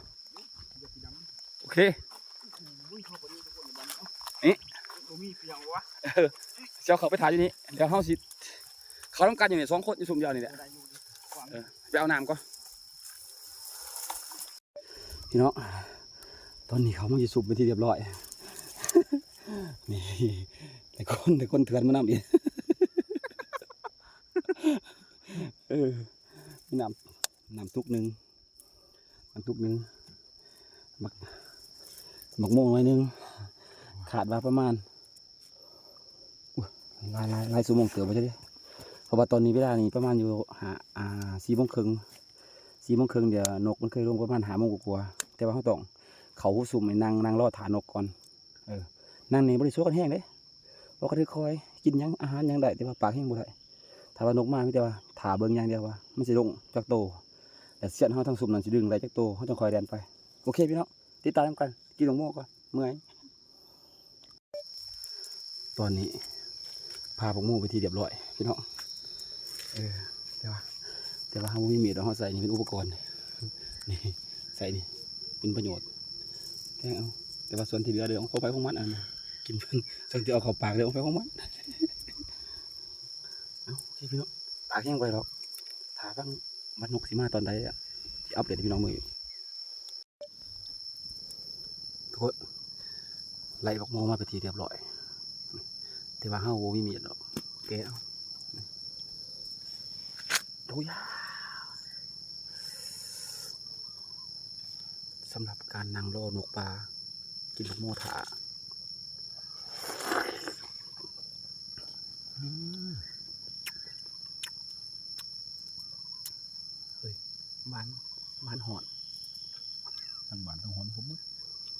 ໂອເຄ ນີ້ ເອີ ຊິເອົາເຂົ້າໄປຖ້າຢູ່ນີ້ ດຽວເຮົາຊິເຂົ້ານຳກັນຢູ່ນີ້ ສອງຄົນຢູ່ຊຸມດຽວນີ້ແຫຼະ ເອີ ໄປເອົານ້ຳກ່ອນ ພີ່ນ້ອງ ຕອນນີ້ເຂົ້າມາຢູ່ຊຸມເປັນທີ່ຮຽບຮ້ອຍ ນີ້ ຫຼາຍຄົນ ຫຼາຍຄົນເຖື່ອນມານຳອີກ ເອີ ມີນ້ຳ ນ້ຳຕຸກໜຶ່ງ ນ້ຳຕຸກໜຶ່ງ ໝາກ ໝາກໂມງໜ້ອຍໜຶ່ງ ຄາດວ່າປະມານ ໂອ້ຍ ຫຼາຍ ຫຼາຍ ຫຼາຍຊົ່ວໂມງເຕີບວ່າຊັ້ນເດ ເພາະວ່າຕອນນີ້ເວລານີ້ປະມານຢູ່ຫ້າ ອ່າ ສີ່ໂມງເຄິ່ງ ສີ່ໂມງເຄິ່ງ ດຽວນົກມັນເຄີຍລົງປະມານຫ້າໂມງກວ່າໆ ແຕ່ວ່າເຮົາຕ້ອງເຂົ້າຮູຊຸມໃຫ້ນັ່ງ ນັ່ງລໍຖ້ານົກກ່ອນ ເອີ ນັ່ງນີ້ບໍ່ໄດ້ຊົກກັນແຮງເດ້ ເວົ້າກັນຄ່ອຍໆ ກິນຫຍັງ ອາຫານຫຍັງໄດ້ ແຕ່ວ່າປາກແຮງບໍ່ໄດ້ ຖ້າວ່ານົກມາມີແຕ່ວ່າຖ້າເບິ່ງຢ່າງດຽວວ່າມັນຊິລົງຈັກໂຕ ແລະ ຊຽນເຮົາທັງຊຸມນັ້ນຊິດຶງໄດ້ຈັກໂຕ ເຮົາຈັ່ງຄ່ອຍແລ່ນໄປ ໂອເຄ ພີ່ນ້ອງ ຕິດຕາມນຳກັນ ກິນບັກໂມກ່ອນ ເມື່ອຍ ຕອນນີ້ພາບັກໂມເປັນທີ່ຮຽບຮ້ອຍພີ່ນ້ອງ ເອີ ແຕ່ວ່າ ແຕ່ວ່າເຮົາບໍ່ມີມີດ ເຮົາໃຊ້ນີ້ເປັນອຸປະກອນ ນີ້ ໃຊ້ນີ້ເປັນປະໂຫຍດ ແທງເອົາ ແຕ່ວ່າສ່ວນທີ່ເຫຼືອເດີ ເອົາຂອງໃຜຂອງມັນ ອັນນັ້ນ ກິນເພິ່ນ ສ່ວນທີ່ເອົາເຂົ້າປາກເດີ ເອົາໃຜຂອງມັນ ເອົາ ໂອເຄພີ່ນ້ອງ ຕາກແຮງບໍ່ໄດ້ດອກ ຖ້າຟັງວ່ານົກຊິມາຕອນໃດອະ ຊິອັບເດດໃຫ້ພີ່ນ້ອງເບິ່ງຢູ່. ທຸກຄົນ ໄລ່ບັກໂມມາເປັນທີ່ຮຽບຮ້ອຍ ແຕ່ວ່າເຮົາບໍ່ມີມີດດອກ ແກະເອົາ ໂອ້ຍ ສຳລັບການນັ່ງລໍນົກປ່າ ກິນບັກໂມຖ້າ ອືມ ເຮີ້ຍ ຫວານ ຫວານຮ້ອນ ທັງຫວານທັງຮ້ອນຄົບໝົດ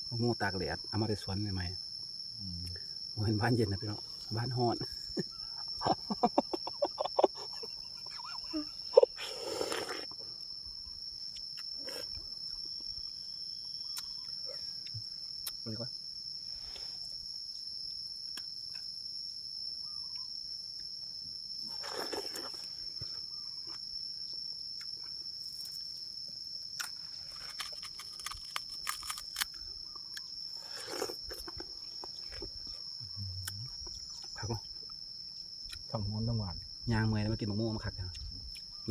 ບັກໂມຕາກແດດ ເອົາມາແຕ່ສວນໃໝ່ໆ ອືມ ບໍ່ແມ່ນຫວານເຢັນນະພີ່ນ້ອງ ຫວານຮ້ອນ ເບິ່ງກ່ອນ ຄັກເນາະ ທັງຮ້ອນ ຍ່າງເມື່ອຍແລ້ວມາກິນໝາກໂມມັນຄັກເນາ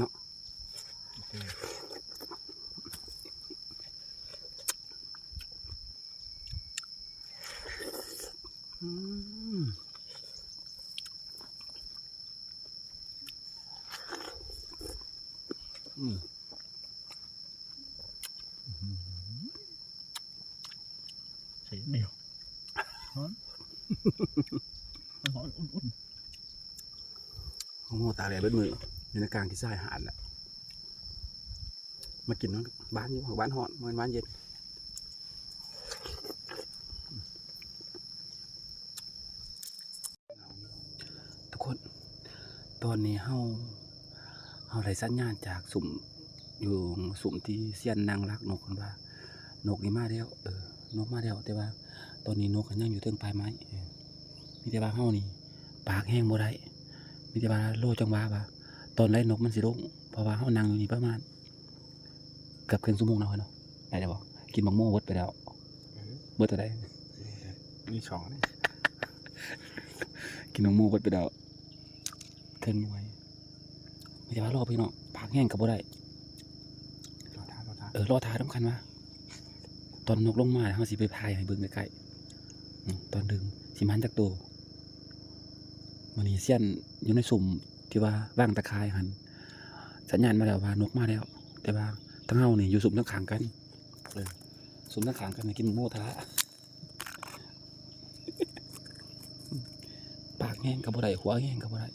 ະ. ອືມ ອືມ ໃສ່ດຽວ ຮ້ອນ ຮ້ອນ ອຸ່ນໆ. ໂອ້ໂຫ ຕາກແດດເບິດມື້ ຢູ່ໃນກາງຂີ້ຊາຍຫາດແຫຼະ. ມາກິນນຳບ້ານຢູ່ ບ້ານຮ້ອນ ບໍ່ແມ່ນບ້ານເຢັນ. ທຸກຄົນ ຕອນນີ້ເຮົາ ເຮົາໄດ້ສັນຍານຈາກຊຸມ ຢູ່ຊຸມທີ່ຊຽນນັ່ງລັກນົກຫັ້ນວ່າ ນົກນີ້ມາແລ້ວ ເອີ ນົກມາແລ້ວ ແຕ່ວ່າຕອນນີ້ນົກຍັງຢູ່ເທິງປາຍໄມ້ ເອີ ມີແຕ່ວ່າເຮົານີ້ປາກແຮງບໍ່ໄດ້ ມີແຕ່ວ່າລໍຈັງຫວະວ່າຕອນໃດນົກມັນຊິລົງ ເພາະວ່າເຮົານັ່ງຢູ່ນີ້ປະມານເກືອບເຄິ່ງຊົ່ວໂມງແລ້ວເນາະ. ໄດ້ແລ້ວບໍ່? ກິນໝາກໂມເບິດໄປແລ້ວ. ເອີ ເບິດເທົ່າໃດ? ມີສອງນີ້ ກິນໝາກໂມເບິດໄປແລ້ວເຄິ່ງໜ່ວຍ. ມີແຕ່ວ່າລໍພີ່ນ້ອງ ປາກແຮງກໍບໍ່ໄດ້ ລໍຖ້າ ລໍຖ້າ ເອີ ລໍຖ້າສຳຄັນວ່າ ຕອນນົກລົງມາ ເຮົາຊິໄປຖ່າຍໃຫ້ເບິ່ງໃກ້ໆ ອືມ ຕອນດຶງຊິມັນຈັກໂຕ. ມື້ນີ້ຊຽນຢູ່ໃນຊຸມທີ່ວ່າວາງຕາຂ່າຍຫັ້ນ ສັນຍານມາແລ້ວວ່ານົກມາແລ້ວ ແຕ່ວ່າທາງເຮົານີ້ຢູ່ຊຸມທາງຂ້າງກັນ ເອີ ຊຸມທາງຂ້າງກັນກິນໝາກໂມທາ ປາກແຮງກໍບໍ່ໄດ້ ຫົວແຮງກໍບໍ່ໄດ້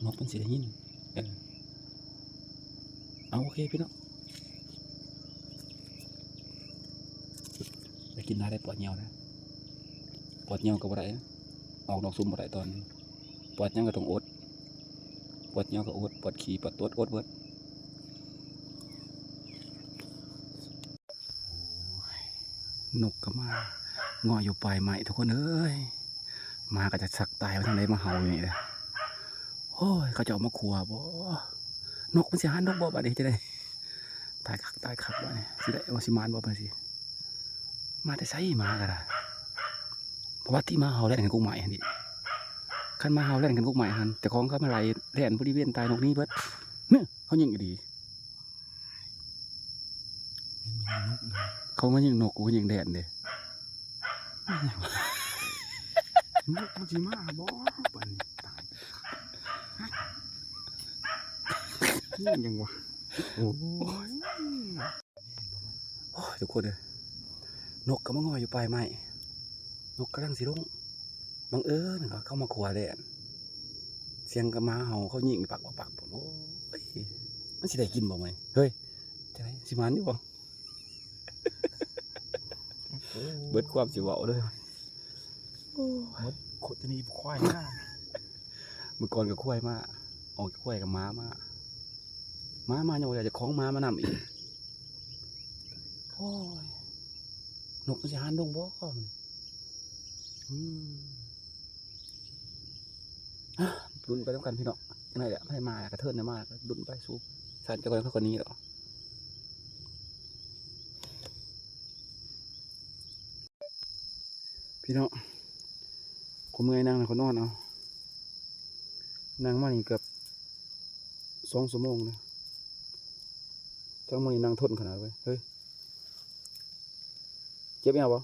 ນົກມັນຊິໄດ້ຍິນ. ເອີ ເອົາ ໂອເຄພີ່ນ້ອງ ໄດ້ກິນຫຼາຍໄດ້ ປວດຍ່ຽວນະ ປວດຍ່ຽວກໍບໍ່ໄດ້ ອອກນອກຊຸມບໍ່ໄດ້ຕອນນີ້ ປວດຫຍັງກໍຕ້ອງອົດ ປວດຍ່ຽວກໍອົດ ປວດຂີ້ປວດຕົດ ອົດເບິດ. ໂອ້ຍ ນົກກໍມາງໍ້ຢູ່ປາຍໄມ້ ທຸກຄົນເອີຍ ໝາກໍຈະສັກຕາຍວ່າຈັ່ງໃດ ມາເຫົ່າຢູ່ນີ້ເດ້. ໂອ້ຍ ເຂົາເຈົ້າເອົາມາຂົ້ວບໍ່? ນົກມັນຊິຫານົກບໍ່ບາດນີ້ ເຮັດຈັ່ງໃດ? ຕາຍຄັກຕາຍຄັກບາດນີ້ ຊິໄດ້ບໍ່ ຊິໝານບໍ່ບາດນີ້ ຊິມາແຕ່ໃສໝາກໍໄດ້. ປະຫວັດທີ່ໝາເຫົ່າແລ່ນຂຶ້ນກົກໄມ້ຫັ້ນນີ້ ຄັນໝາເຫົ່າແລ່ນຂຶ້ນກົກໄມ້ຫັ້ນ ເຈົ້າຂອງກໍມາໄລ່ແລ່ນບໍລິເວນຕາຍນົກໜີເບິດ. ເນາະ ເຂົາຍິງອີ່ຫຼີ. ແມ່ນ ແມ່ນນົກນະ ເຂົາມາຍິງນົກ ກູກໍຍິງແດນເດ້. ແມ່ນຫຍັງວະ? ນົກມັນຊິມາບໍ່ບາດນີ້ ຕາຍ. ແມ່ນຫຍັງວະ? ໂອ້ຍ ໂອ້ຍ ທຸກຄົນເອີຍ ນົກກໍມາງໍ້ຢູ່ປາຍໄມ້ ນົກກຳລັງຊິລົງ ບັງເອີນເຂົາມາຂົວແລ່ນ ສຽງກັບໝາເຫົ່າ ເຂົາຍິງປັກໆໆ ໂອ້ຍ ມັນຊິໄດ້ກິນບໍ່ມື້ນີ້? ເຮີ້ຍ ຈັ່ງໃດ ຊິໝານຢູ່ບໍ່? ໂອ້ ເບິດຄວາມຊິເວົ້າເລີຍ. ໂອ້ຍ ໝົດໂຄດຈະໜີຄວາຍມາ ມື້ກ່ອນກໍຄວາຍມາ ອອກຈາກຄວາຍກໍໝາມາ ໝາມາຍັງບໍ່ໄດ້ເຈົ້າຂອງ ໝາມານຳອີກ. ໂອ້ຍ ນົກມັນຊິຫາລົງບໍ່? ອືມ ລຸ້ນໄປນຳກັນພີ່ນ້ອງ ຈັ່ງໃດແຫຼະ ໃຫ້ມາກະເທີນມາ ລຸ້ນໄປ ສູບ ສັນຈັກໜ້ອຍເຂົາກໍໜີດອກ. ພີ່ນ້ອງ ຂ້ອຍເມື່ອຍນັ່ງ ຂ້ອຍນອນເອົາ ນັ່ງມານີ້ເກືອບສອງຊົ່ວໂມງແລ້ວ ທັງມື້ນີ້ນັ່ງທົນຂະໜາດເວີຍ. ເຮີ້ຍ ເຈັບແອວບໍ່?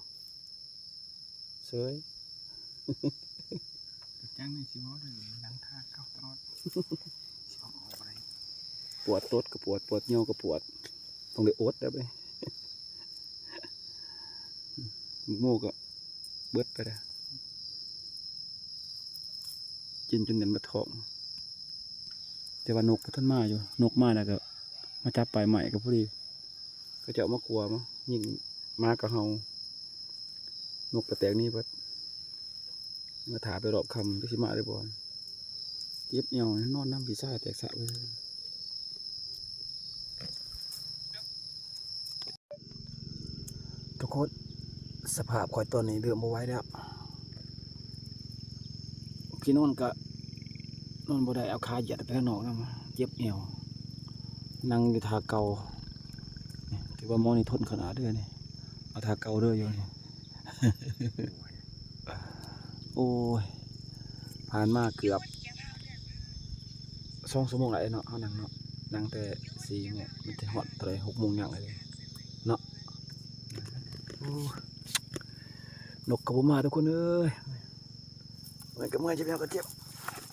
ເສີຍ ຈັງນີ້ຊິເວົ້າໄດ້ ນັ່ງທ່າເກົ່າຕະຫຼອດ ຊິເວົ້າອອກບໍ່ໄດ້. ປວດຕົດກໍປວດ ປວດຍ່ອງກໍປວດ ຕ້ອງໄດ້ອົດແລ້ວເວີຍ. ໝາກໂມກໍເບິດໄປແລ້ວ ກິນຈົນແໜ້ນບັດທ້ອງ ແຕ່ວ່ານົກບໍ່ທັນມາຢູ່ ນົກມາແລ້ວກໍມາຈັບປາຍໄມ້ກໍພໍດີ ເຂົາເຈົ້າມາຂົວມາຍິງ ໝາກໍເຫົ່າ ນົກກໍແຕກໜີເບິດ. ມາຖ້າໄປຮອດຄ່ຳ ຈັກຊິມາຫຼືບໍ່. ເຈັບແອວ ນອນນຳຂີ້ຊາແຕກສະເວີຍ. ທຸກຄົນ ສະພາບຂ້ອຍຕອນນີ້ເລີ່ມບໍ່ໄຫວແລ້ວ ຊິນອນກະນອນບໍ່ໄດ້ ເອົາຂາຢຽດໄປທາງນອກນຳ ເຈັບແອວ ນັ່ງຢູ່ທ່າເກົ່າ. ຖືວ່າໝໍນີ້ທົນຂະໜາດເດີນີ້ ເອົາທ່າເກົ່າເດີຢູ່ນີ້. ໂອ້ຍ ຜ່ານມາເກືອບ ສອງຊົ່ວໂມງແລ້ວເນາະ ເຮົານັ່ງເນາະ ນັ່ງແຕ່ສີ່ໂມງ ມັນຈະຮອດເທົ່າໃດ ຫົກໂມງຍັງເລີຍເນາະ. ໂອ້ ນົກກໍບໍ່ມາທຸກຄົນເອີຍ ເມື່ອຍກໍເມື່ອຍ ເຈັບແລ້ວກໍເຈັບ.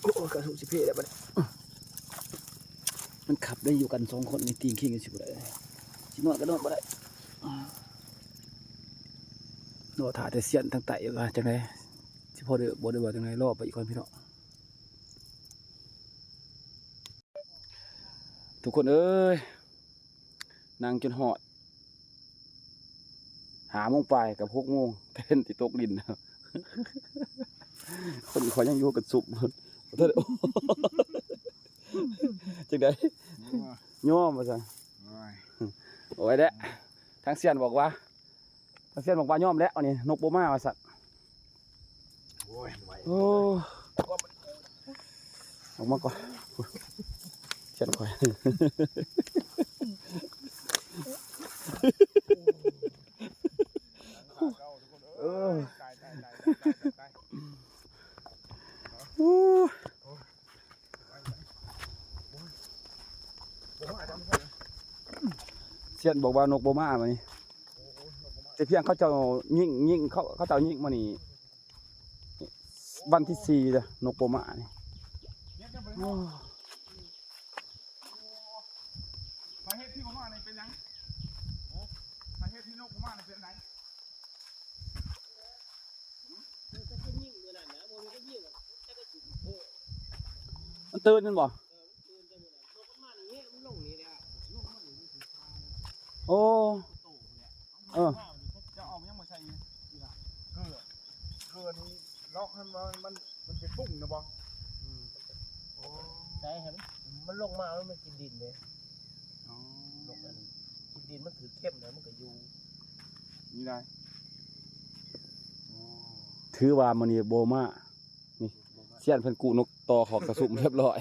ໂອ້ຍ ກະທຸກຊິເພແລ້ວບັດນີ້ ມັນຂັບໄດ້ຢູ່ກັນສອງຄົນນີ້ ຕີງຄີງກັນຊິບໍ່ໄດ້ ຊິນອນກໍນອນບໍ່ໄດ້. ລໍຖ້າແຕ່ຊຽນທາງໃຕ້ວ່າຈັ່ງໃດ ຊິພໍເດີບໍ່ ຫຼືວ່າຈັ່ງໃດ ລໍໄປອີກກ່ອນພີ່ນ້ອງ. ທຸກຄົນເອີຍ ນັ່ງຈົນຮອດຫ້າໂມງປາຍກັບຫົກໂມງ ແທນທີ່ຕົກດິນ ຄົນຂ້ອຍຍັງຢູ່ກັນຊຸບ ບໍ່ທັນ ຈັ່ງໃດ ໂອ້ຍ ຍອມວ່າຊັ້ນ ໂອ້ຍ ໂອ້ຍເດ້ ທາງຊຽນບອກວ່າ ຕາຊຽນບອກວ່າຍອມແລ້ວ ອັນນີ້ນົກບໍ່ມາວ່າຊັ້ນ. ໂອ້ຍ ບໍ່ໄຫວ ໂອ້ ອອກມາກ່ອນ ຊຽນຂ້ອຍ ເອີ ຕາຍ ຕາຍ ຕາຍ ຕາຍ ຕາຍ ຕາຍ ໂອ້ ຊຽນບອກວ່ານົກບໍ່ມາມື້ນີ້ ແຕ່ພຽງເຂົາເຈົ້າຍິງ ຍິງ ເຂົາ ເຂົາເຈົ້າຍິງມານີ້ ວັນທີສີ່ເດີ ນົກບໍ່ມານີ້ ໂອ້ ສາເຫດທີ່ບໍ່ມານີ້ເປັນຫຍັງ? ສາເຫດທີ່ນົກບໍ່ມານີ້ເປັນຫຍັງ? ມັນຕື່ນແມ່ນບໍ່? ເອີ ມັນຕື່ນແຕ່ມື້ນັ້ນ ນົກມັນມານີ້ ມັນລົງນີ້ແຫຼະ ລົງມານີ້ມັນຖືກຂາ. ໂອ້ ໂຕແຫຼະ ເອີ ເຈົ້າເອົາຫຍັງມາໃສ່? ເກືອ ເກືອນີ້ລອກໃຫ້ມັນ ມັນ ມັນເປັນປຸ້ງນະບໍ່? ອືມ ໂອ້ ໃສ່ໃຫ້ມັນ ມັນລົງມາ ມັນກິນດິນເດ້. ອໍ ນົກອັນນີ້ກິນດິນ ມັນຖືກເຂັມແລ້ວ ມັນກໍຢູ່ນີ້ໄດ້. ອໍ ຖືວ່າມື້ນີ້ບໍ່ມາ ນີ້ ບໍ່ມາ ຊຽນເພິ່ນກູ້ນົກຕໍ່ຂອກກະສຸມຮຽບຮ້ອຍ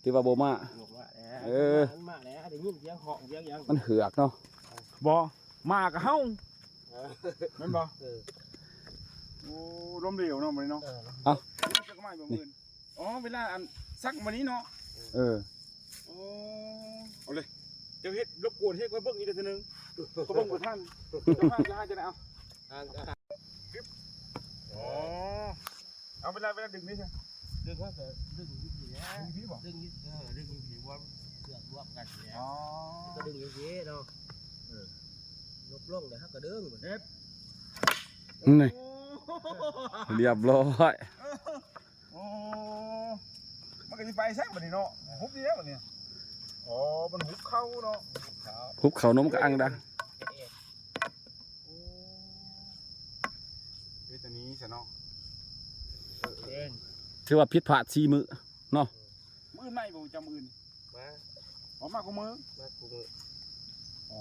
ຖືວ່າບໍ່ມາ ບໍ່ມາແລ້ວ ເອີ ມັນມາແລ້ວ ໄດ້ຍິນສຽງຮ້ອງສຽງຫຍັງ ມັນເຫືອກເນາະ ບໍ່ ໝາກໍເຫົ່າ ເອີ ແມ່ນບໍ່? ເອີ ໂອ້ ລົມເຫຼວເນາະ ມື້ນີ້ເນາະ ເອີ ເອົ້າ ຈັກໄມ້ບໍ່ມື້ອື່ນ ອໍ ເວລາອັນສັກມື້ນີ້ເນາະ ເອີ ໂອ້ ເອົາເລີຍ ເຈົ້າເຮັດລົບກວນເຮັດ ຂ້ອຍເບິ່ງອີກເທື່ອໜຶ່ງ ຂ້ອຍເບິ່ງບໍ່ທັນ ເຈົ້າພາບຈະຫາຈະໄດ້ເອົາ ອ່າ ອ່າ ອໍ ເອົາເວລາ ເວລາດຶງນີ້ຊະ ດຶງ ເຮົາກໍດຶງຢູ່ພີ້ແຫຼະ ດຶງຢູ່ພີ້ບໍ່? ດຶງຢູ່ ເອີ ດຶງຢູ່ພີ້ ວ່າເຊືອກລວມກັນແຫຼະ ອໍ ກໍດຶງຢູ່ພີ້ເນາະ ເອີ ຍົກລົງແລ້ວເຮົາກໍດຶງ ເຮັດ ນີ້ ໂອ້ ຮຽບຮ້ອຍ ໂອ້ ມັນກໍຊິໄປໃສບັດນີ້ເນາະ ຫຸບນີ້ແຫຼະບັດນີ້ ອໍ ມັນຫຸບເຂົ້າເນາະ ຫຸບເຂົ້າ ຫຸບເຂົ້ານົມກະອັງດາ ໂອ້ ເຮັດອັນນີ້ຊະເນາະ ເອີ ເອີ ຖືວ່າຜິດພາດສີ່ມື້ເນາະ ມື້ໃໝ່ບໍ່ ຈຳມື້ ມາ ອໍ ມາຄູ່ມື້ ມາຄູ່ມື້ ອໍ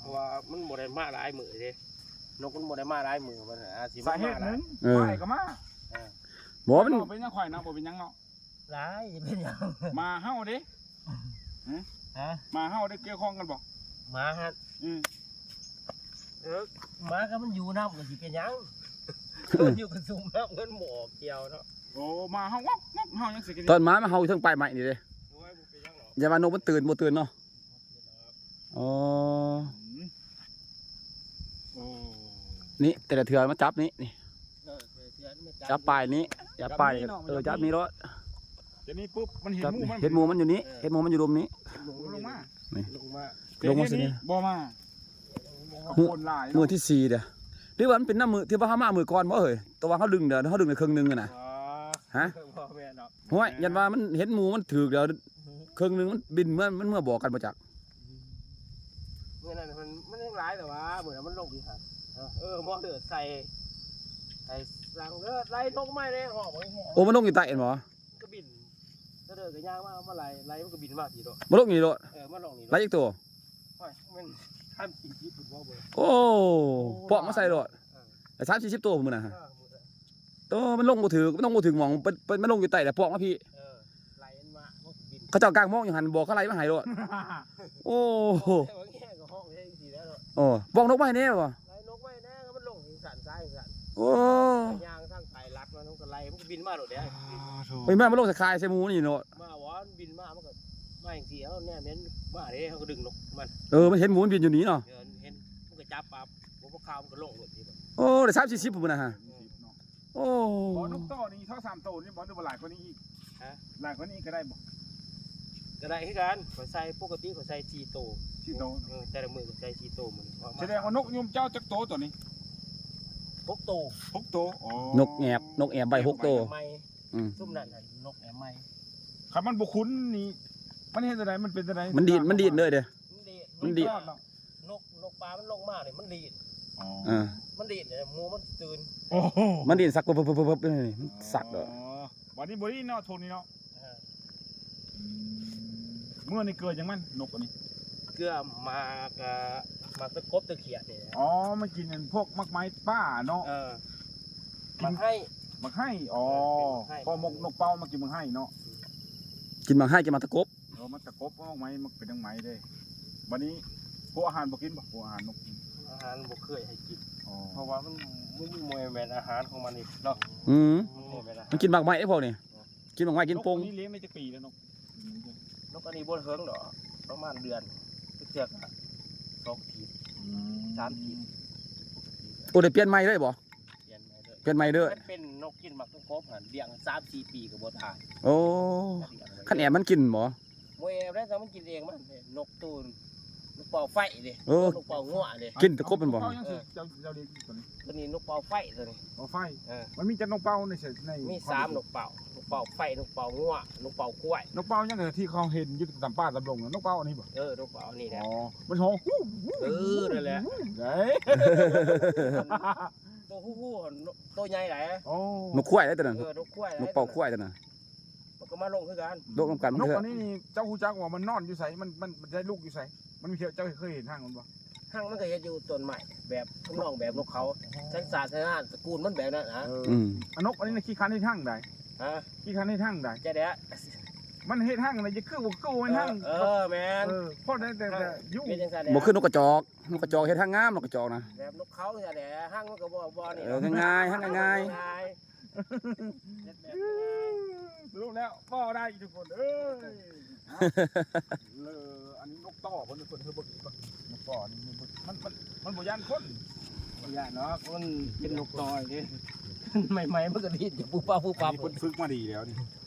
ເພາະວ່າມັນບໍ່ໄດ້ມາຫຼາຍມື້ເດ້ ນົກມັນບໍ່ໄດ້ມາຫຼາຍມື້ ມັນອາດຊິມາຫຼາຍ ສາເຫດໜຶ່ງ ເອີ ມາກໍມາ ເອີ ບໍ່ ມັນ ເປັນຫຍັງຂ້ອຍນະ ບໍ່ເປັນຫຍັງເນາະ ຫຼາຍ ເປັນຫຍັງ ໝາເຫົ່າເດ້ ຮະ ໝາເຫົ່າໄດ້ກ່ຽວຂ້ອງກັນບໍ່? ໝາຫັ້ນ ອືມ ເອີ ໝາກໍມັນຢູ່ນຳກໍຊິເປັນຫຍັງ ຢູ່ກັນຊຸມນຳ ມັນບໍ່ອອກກ່ຽວເນາະ ໂອ້ ໝາເຫົ່າງອກໆ ເຮົາຍັງຊິກິນ ຕອນໝາມັນເຫົ່າຢູ່ເທິງປາຍໄມ້ນີ້ເດ້ ໂອ້ຍ ບໍ່ເປັນຫຍັງດອກ ຢ່າວ່ານົກມັນຕື່ນ ບໍ່ຕື່ນເນາະ ບໍ່ເປັນຫຍັງດອກ ອໍ ອືມ ໂອ້ ນີ້ແຕ່ລະເທື່ອມາຈັບນີ້ ນີ້ ເອີ ແຕ່ລະເທື່ອມາຈັບ ຈັບປາຍນີ້ ຈັບປາຍນີ້ເນາະ ເອີ ຈັບນີ້ໂລດ ຈັບນີ້ປຸບ ມັນເຫັນໝູ່ມັນ ເຫັນໝູ່ມັນຢູ່ນີ້ ເອີ ເຫັນໝູ່ມັນຢູ່ລຸ່ມນີ້ ລົງມາ ນີ້ ລົງມາ ລົງມາຊິນີ້ ບໍ່ມາ ຄົນຫຼາຍເນາະ ມື້ທີສີ່ເດ້ ຫຼືວ່າມັນເປັນນຳມື້ທີ່ວ່າເຮົາມາມື້ກ່ອນບໍ່ເຮີ້ຍ? ແຕ່ວ່າເຮົາດຶງເດ້ ເຮົາດຶງໄດ້ເຄິ່ງໜຶ່ງຫັ້ນນະ ອໍ ຮະ ບໍ່ແມ່ນດອກ ຫ້ວຍ ຢ້ານວ່າມັນເຫັນໝູ່ມັນຖືກແລ້ວ ເຄິ່ງໜຶ່ງມັນບິນເມືອ ມັນເມືອບອກກັນບໍ່ຈັກ ມື້ນັ້ນມັນ ມັນຍັງຫຼາຍແຕ່ວ່າ ມື້ນັ້ນມັນລົງຢູ່ຫັ້ນ ເອີ ມໍເຕີໃສ່ ໃສ່ສັງເດີ ໄລ່ຕົກໄມ້ແດ່ ອອກບໍ່ ໂອ້ ມັນລົງຢູ່ໃຕ້ແມ່ນບໍ່? ມັນກໍບິນ ເດີກໍຍ່າງມາ ມາໄລ່ ໄລ່ມັນກໍບິນມາພີ້ໂລດ ມາລົງນີ້ໂລດ ເອີ ມາລົງນີ້ໂລດ ໄລ່ຈັກໂຕ? ໂອ້ຍ ມັນສາມສີ່ສິບພຸ້ນບໍ່ ໂອ້ ໂອ້ ປ້ອງມາໃສ່ໂລດ ເອີ ໄດ້ສາມສີ່ສິບໂຕມື້ນັ້ນ ເອີ ມື້ນັ້ນ ໂຕ ມັນລົງບໍ່ຖືກ ມັນລົງບໍ່ຖືກໝ່ອງ ໄປ ໄປ ມັນລົງຢູ່ໃຕ້ແລ້ວປ້ອງມາພີ້ ເອີ ໄລ່ມັນມາ ມັນກໍບິນ ເຂົາເຈົ້າກາງມອງຢູ່ຫັ້ນ ບອກເຂົາໄລ່ມາໃຫ້ໂລດ ໂອ້ ແຕ່ວ່າແງ່ກໍຮ້ອງເພງຊີ້ແລ້ວເນາະ ໂອ້ ປ້ອງນົກມາໃຫ້ແດ່ບໍ່? ໄລ່ນົກໄວ້ແດ່ ມັນລົງຈັ່ງຊັ້ນ ສາຍຈັ່ງຊັ້ນ ໂອ້ ຍ່າງທາງໄປລັດມານຳ ກໍ ໄລ່ ມັນກໍບິນມາໂລດເດ້. ໂອ້ໂຫ ເອີຍ ມັນມາລົງສະຄາຍໃສ່ໝູນີ້ເນາະ. ມາບໍ່ ມັນບິນມາ ມັນກໍມາຈັ່ງຊີ້ ເຮົາແນມເຫັນມາເດ້ ເຮົາກໍດຶງນົກມັນ. ເອີ ມັນເຫັນໝູມັນບິນຢູ່ນີ້ເນາະ. ເອີ ເຫັນ ມັນກໍຈັບປັບ ບໍ່ພວກຂ່າວມັນກໍລົງໂລດ. ໂອ້ ໄດ້ສາມສີ່ສິບພຸ້ນນະຮະ. ເອີ ໂອ້ ບໍ່ ນົກຕໍ່ນີ້ເທົ່າສາມໂຕນີ້ບໍ່ ຫຼືວ່າຫຼາຍກວ່ານີ້ອີກ? ຮະ? ຫຼາຍກວ່ານີ້ກໍໄດ້ບໍ່? ກໍໄດ້ຄືກັນ ຂ້ອຍໃສ່ ປົກກະຕິຂ້ອຍໃສ່ສີ່ໂຕ. ສີ່ໂຕ. ເອີ ແຕ່ລະມື້ຂ້ອຍໃສ່ສີ່ໂຕ. ມື້ນີ້ ສະແດງວ່ານົກຢູ່ນຳເຈົ້າຈັກໂຕໂຕນີ້? ຫົກໂຕ. ຫົກໂຕ. ອໍ ນົກແອບ ນົກແອບໄວ້ຫົກໂຕ. ອືມ ຊຸມນັ້ນນະນົກແອບໄມ້. ຄັນມັນບໍ່ຄຸ້ນນີ້ ມັນເຮັດຈັ່ງໃດ? ມັນເປັນຈັ່ງໃດ? ມັນດີດ ມັນດີດເລີຍເດ້. ມັນດີດ ມັນດີດ. ນົກ ນົກປ່າມັນລົງມານີ້ມັນດີດ. ອໍ ເອີ ມັນດີດ ໝູມັນຕື່ນ. ໂອ້ໂຫ ມັນດີດສັກປຶບໆໆໆ ນີ້ມັນສັກດອກ. ອໍ ບັດນີ້ບໍ່ໄດ້ເນາະ ໂທນນີ້ເນາະ. ເອີ ອືມ ເມື່ອນີ້ເກືອຫຍັງມັນ ນົກອັນນີ້? ເກືອໝາກ ອາ ໝາກຕະກົບຕະຂຽດນີ້ແຫຼະ. ອໍ ມັນກິນອັນພວກໝາກໄມ້ປ່າເນາະ. ເອີ ກິນໝາກໄຮ້ ໝາກໄຮ້. ອໍ ເອີ ກິນໝາກໄຮ້ ເພາະນົກ ນົກເປົ້າມັນກິນໝາກໄຮ້ເນາະ. ອືມ ກິນໝາກໄຮ້ ກິນໝາກຕະກົບ. ເອີ ມັນຕະກົບ ໝາກໄມ້ມັນເປັນໝາກໄມ້ເດ້. ບັດນີ້ພວກອາຫານບໍ່ກິນບໍ່? ພວກອາຫານນົກ ອາຫານບໍ່ເຄີຍໃຫ້ກິນ. ອໍ ເພາະວ່າມັນ ມັນບໍ່ແມ່ນອາຫານຂອງມັນນີ້ເນາະ. ອືມ ມັນບໍ່ແມ່ນອາຫານ ມັນກິນໝາກໄມ້ເດ້ພວກນີ້. ເອີ ກິນໝາກໄມ້ ກິນໂປ່ງ. ນົກອັນນີ້ລ້ຽງໄດ້ຈັກປີແລ້ວ? ນົກ ນົກອັນນີ້ບໍ່ເຖິງດອກ ປະມານເດືອນ ເທື່ອກະສອງອາທິດ. ອືມ ສາມອາທິດ. ໂອ້ ໄດ້ປ່ຽນໃໝ່ເລີຍບໍ່? ປ່ຽນໃໝ່ເລີຍ ປ່ຽນໃໝ່ເລີຍ. ມັນເປັນນົກກິນໝາກຕົງກົບຫັ້ນ ລ້ຽງສາມສີ່ປີກໍບໍ່ຕາຍ. ໂອ້ ຄັນແອບມັນກິນບໍ່? ບໍ່ແອບໄດ້ ຖ້າມັນກິນເອງມັນ. ນົກໂຕ ນົກເປົ້າໄຟເດ້. ເອີ ນົກເປົ້າງົວເດ້. ກິນແຕ່ກົບແມ່ນບໍ່? ເຈົ້າຍັງຊິ ເອີ ເຈົ້າ ເຈົ້າລ້ຽງຕົວນີ້? ຕົວນີ້ນົກເປົ້າໄຟຕົວນີ້. ເປົ້າໄຟ. ເອີ ມັນມີຈັກນົກເປົ້າໃນ ໃນ ມີສາມນົກເປົ້າ ນົກເປົ້າໄຟ ນົກເປົ້າງົວ ນົກເປົ້າຄວາຍ. ນົກເປົ້າຫຍັງທີ່ເຮົາເຫັນຢູ່ຕາມປ່າຕາມດົງນະ? ນົກເປົ້າອັນນີ້ບໍ່? ເອີ ນົກເປົ້າອັນນີ້ແຫຼະ. ອໍ ມັນຮ້ອງ ເອີ ນັ້ນແຫຼະ ໄດ້ ໂຕຮູ້ໆ ໂຕໃຫຍ່ຫຼາຍ. ໂອ້ ນົກຄວາຍເດ້ຕົວນັ້ນ. ເອີ ນົກຄວາຍ ນົກເປົ້າຄວາຍຕົວນັ້ນ. ມັນກໍມາລົງຄືກັນ ລົງນຳກັນ. ນົກອັນນີ້ນີ້ ເຈົ້າຮູ້ຈັກວ່າມັນນອນຢູ່ໃສ? ມັນ ມັນ ມັນໄດ້ລູກຢູ່ໃສ? ມັນມີ ເຈົ້າເຄີຍເຫັນຮັງມັນບໍ່? ຮັງມັນກໍເຮັດຢູ່ຕົ້ນໄມ້ ແບບທຳນອງແບບນົກເຂົາ. ອໍ ສັນຊາດຕະຍານຕະກູນມັນແບບນັ້ນນະ. ເອີ ອືມ ອັນນົກອັນນີ້ນະ ຂີ້ຄັນເຮັດຮັງໄດ໋. ຮະ? ຂີ້ຄັນເຮັດຮັງໄດ໋. ຈັ່ງໃດ? ມັນເຮັດຮັງນະ ຢ່າຄືບໍ່ຄືເປັນຮັງ. ເອີ ເອີ ແມ່ນ. ເອີ ພໍໄດ້ແຕ່ ແຕ່ຢູ່ ເປັນຈັ່ງຊັ້ນແຫຼະ. ບໍ່ຄືນົກກະຈອກ ນົກກະຈອກເຮັດຮັງງາມ ນົກກະຈອກນະ. ແບບນົກເຂົາຈັ່ງໃດ ຮັງມັນກໍບໍ່ ບໍ່ນີ້. ເອີ ງ່າຍໆ ຮັງງ່າຍໆ. ເຮັດແບບງ່າຍ. ສະຫຼຸບແລ້ວບໍ່ໄດ້ທຸກຄົນເອີຍ. ເລີ ອັນນີ້ນົກຕໍ່ເພິ່ນ ເພິ່ນເບິ່ງອີກກ່ອນ. ນົກຕໍ່ນີ້ມັນ ມັນ ມັນບໍ່ຢ້ານຄົນ. ບໍ່ຢ້ານດອກ ມັນເປັນນົກຕໍ່ເດ້. ໃໝ່ໆ ມັນກໍດີດຢູ່ປຸບປັບປຸບປັບ. ອັນນີ້ເພິ່ນຝຶກມາດີແລ້ວນີ້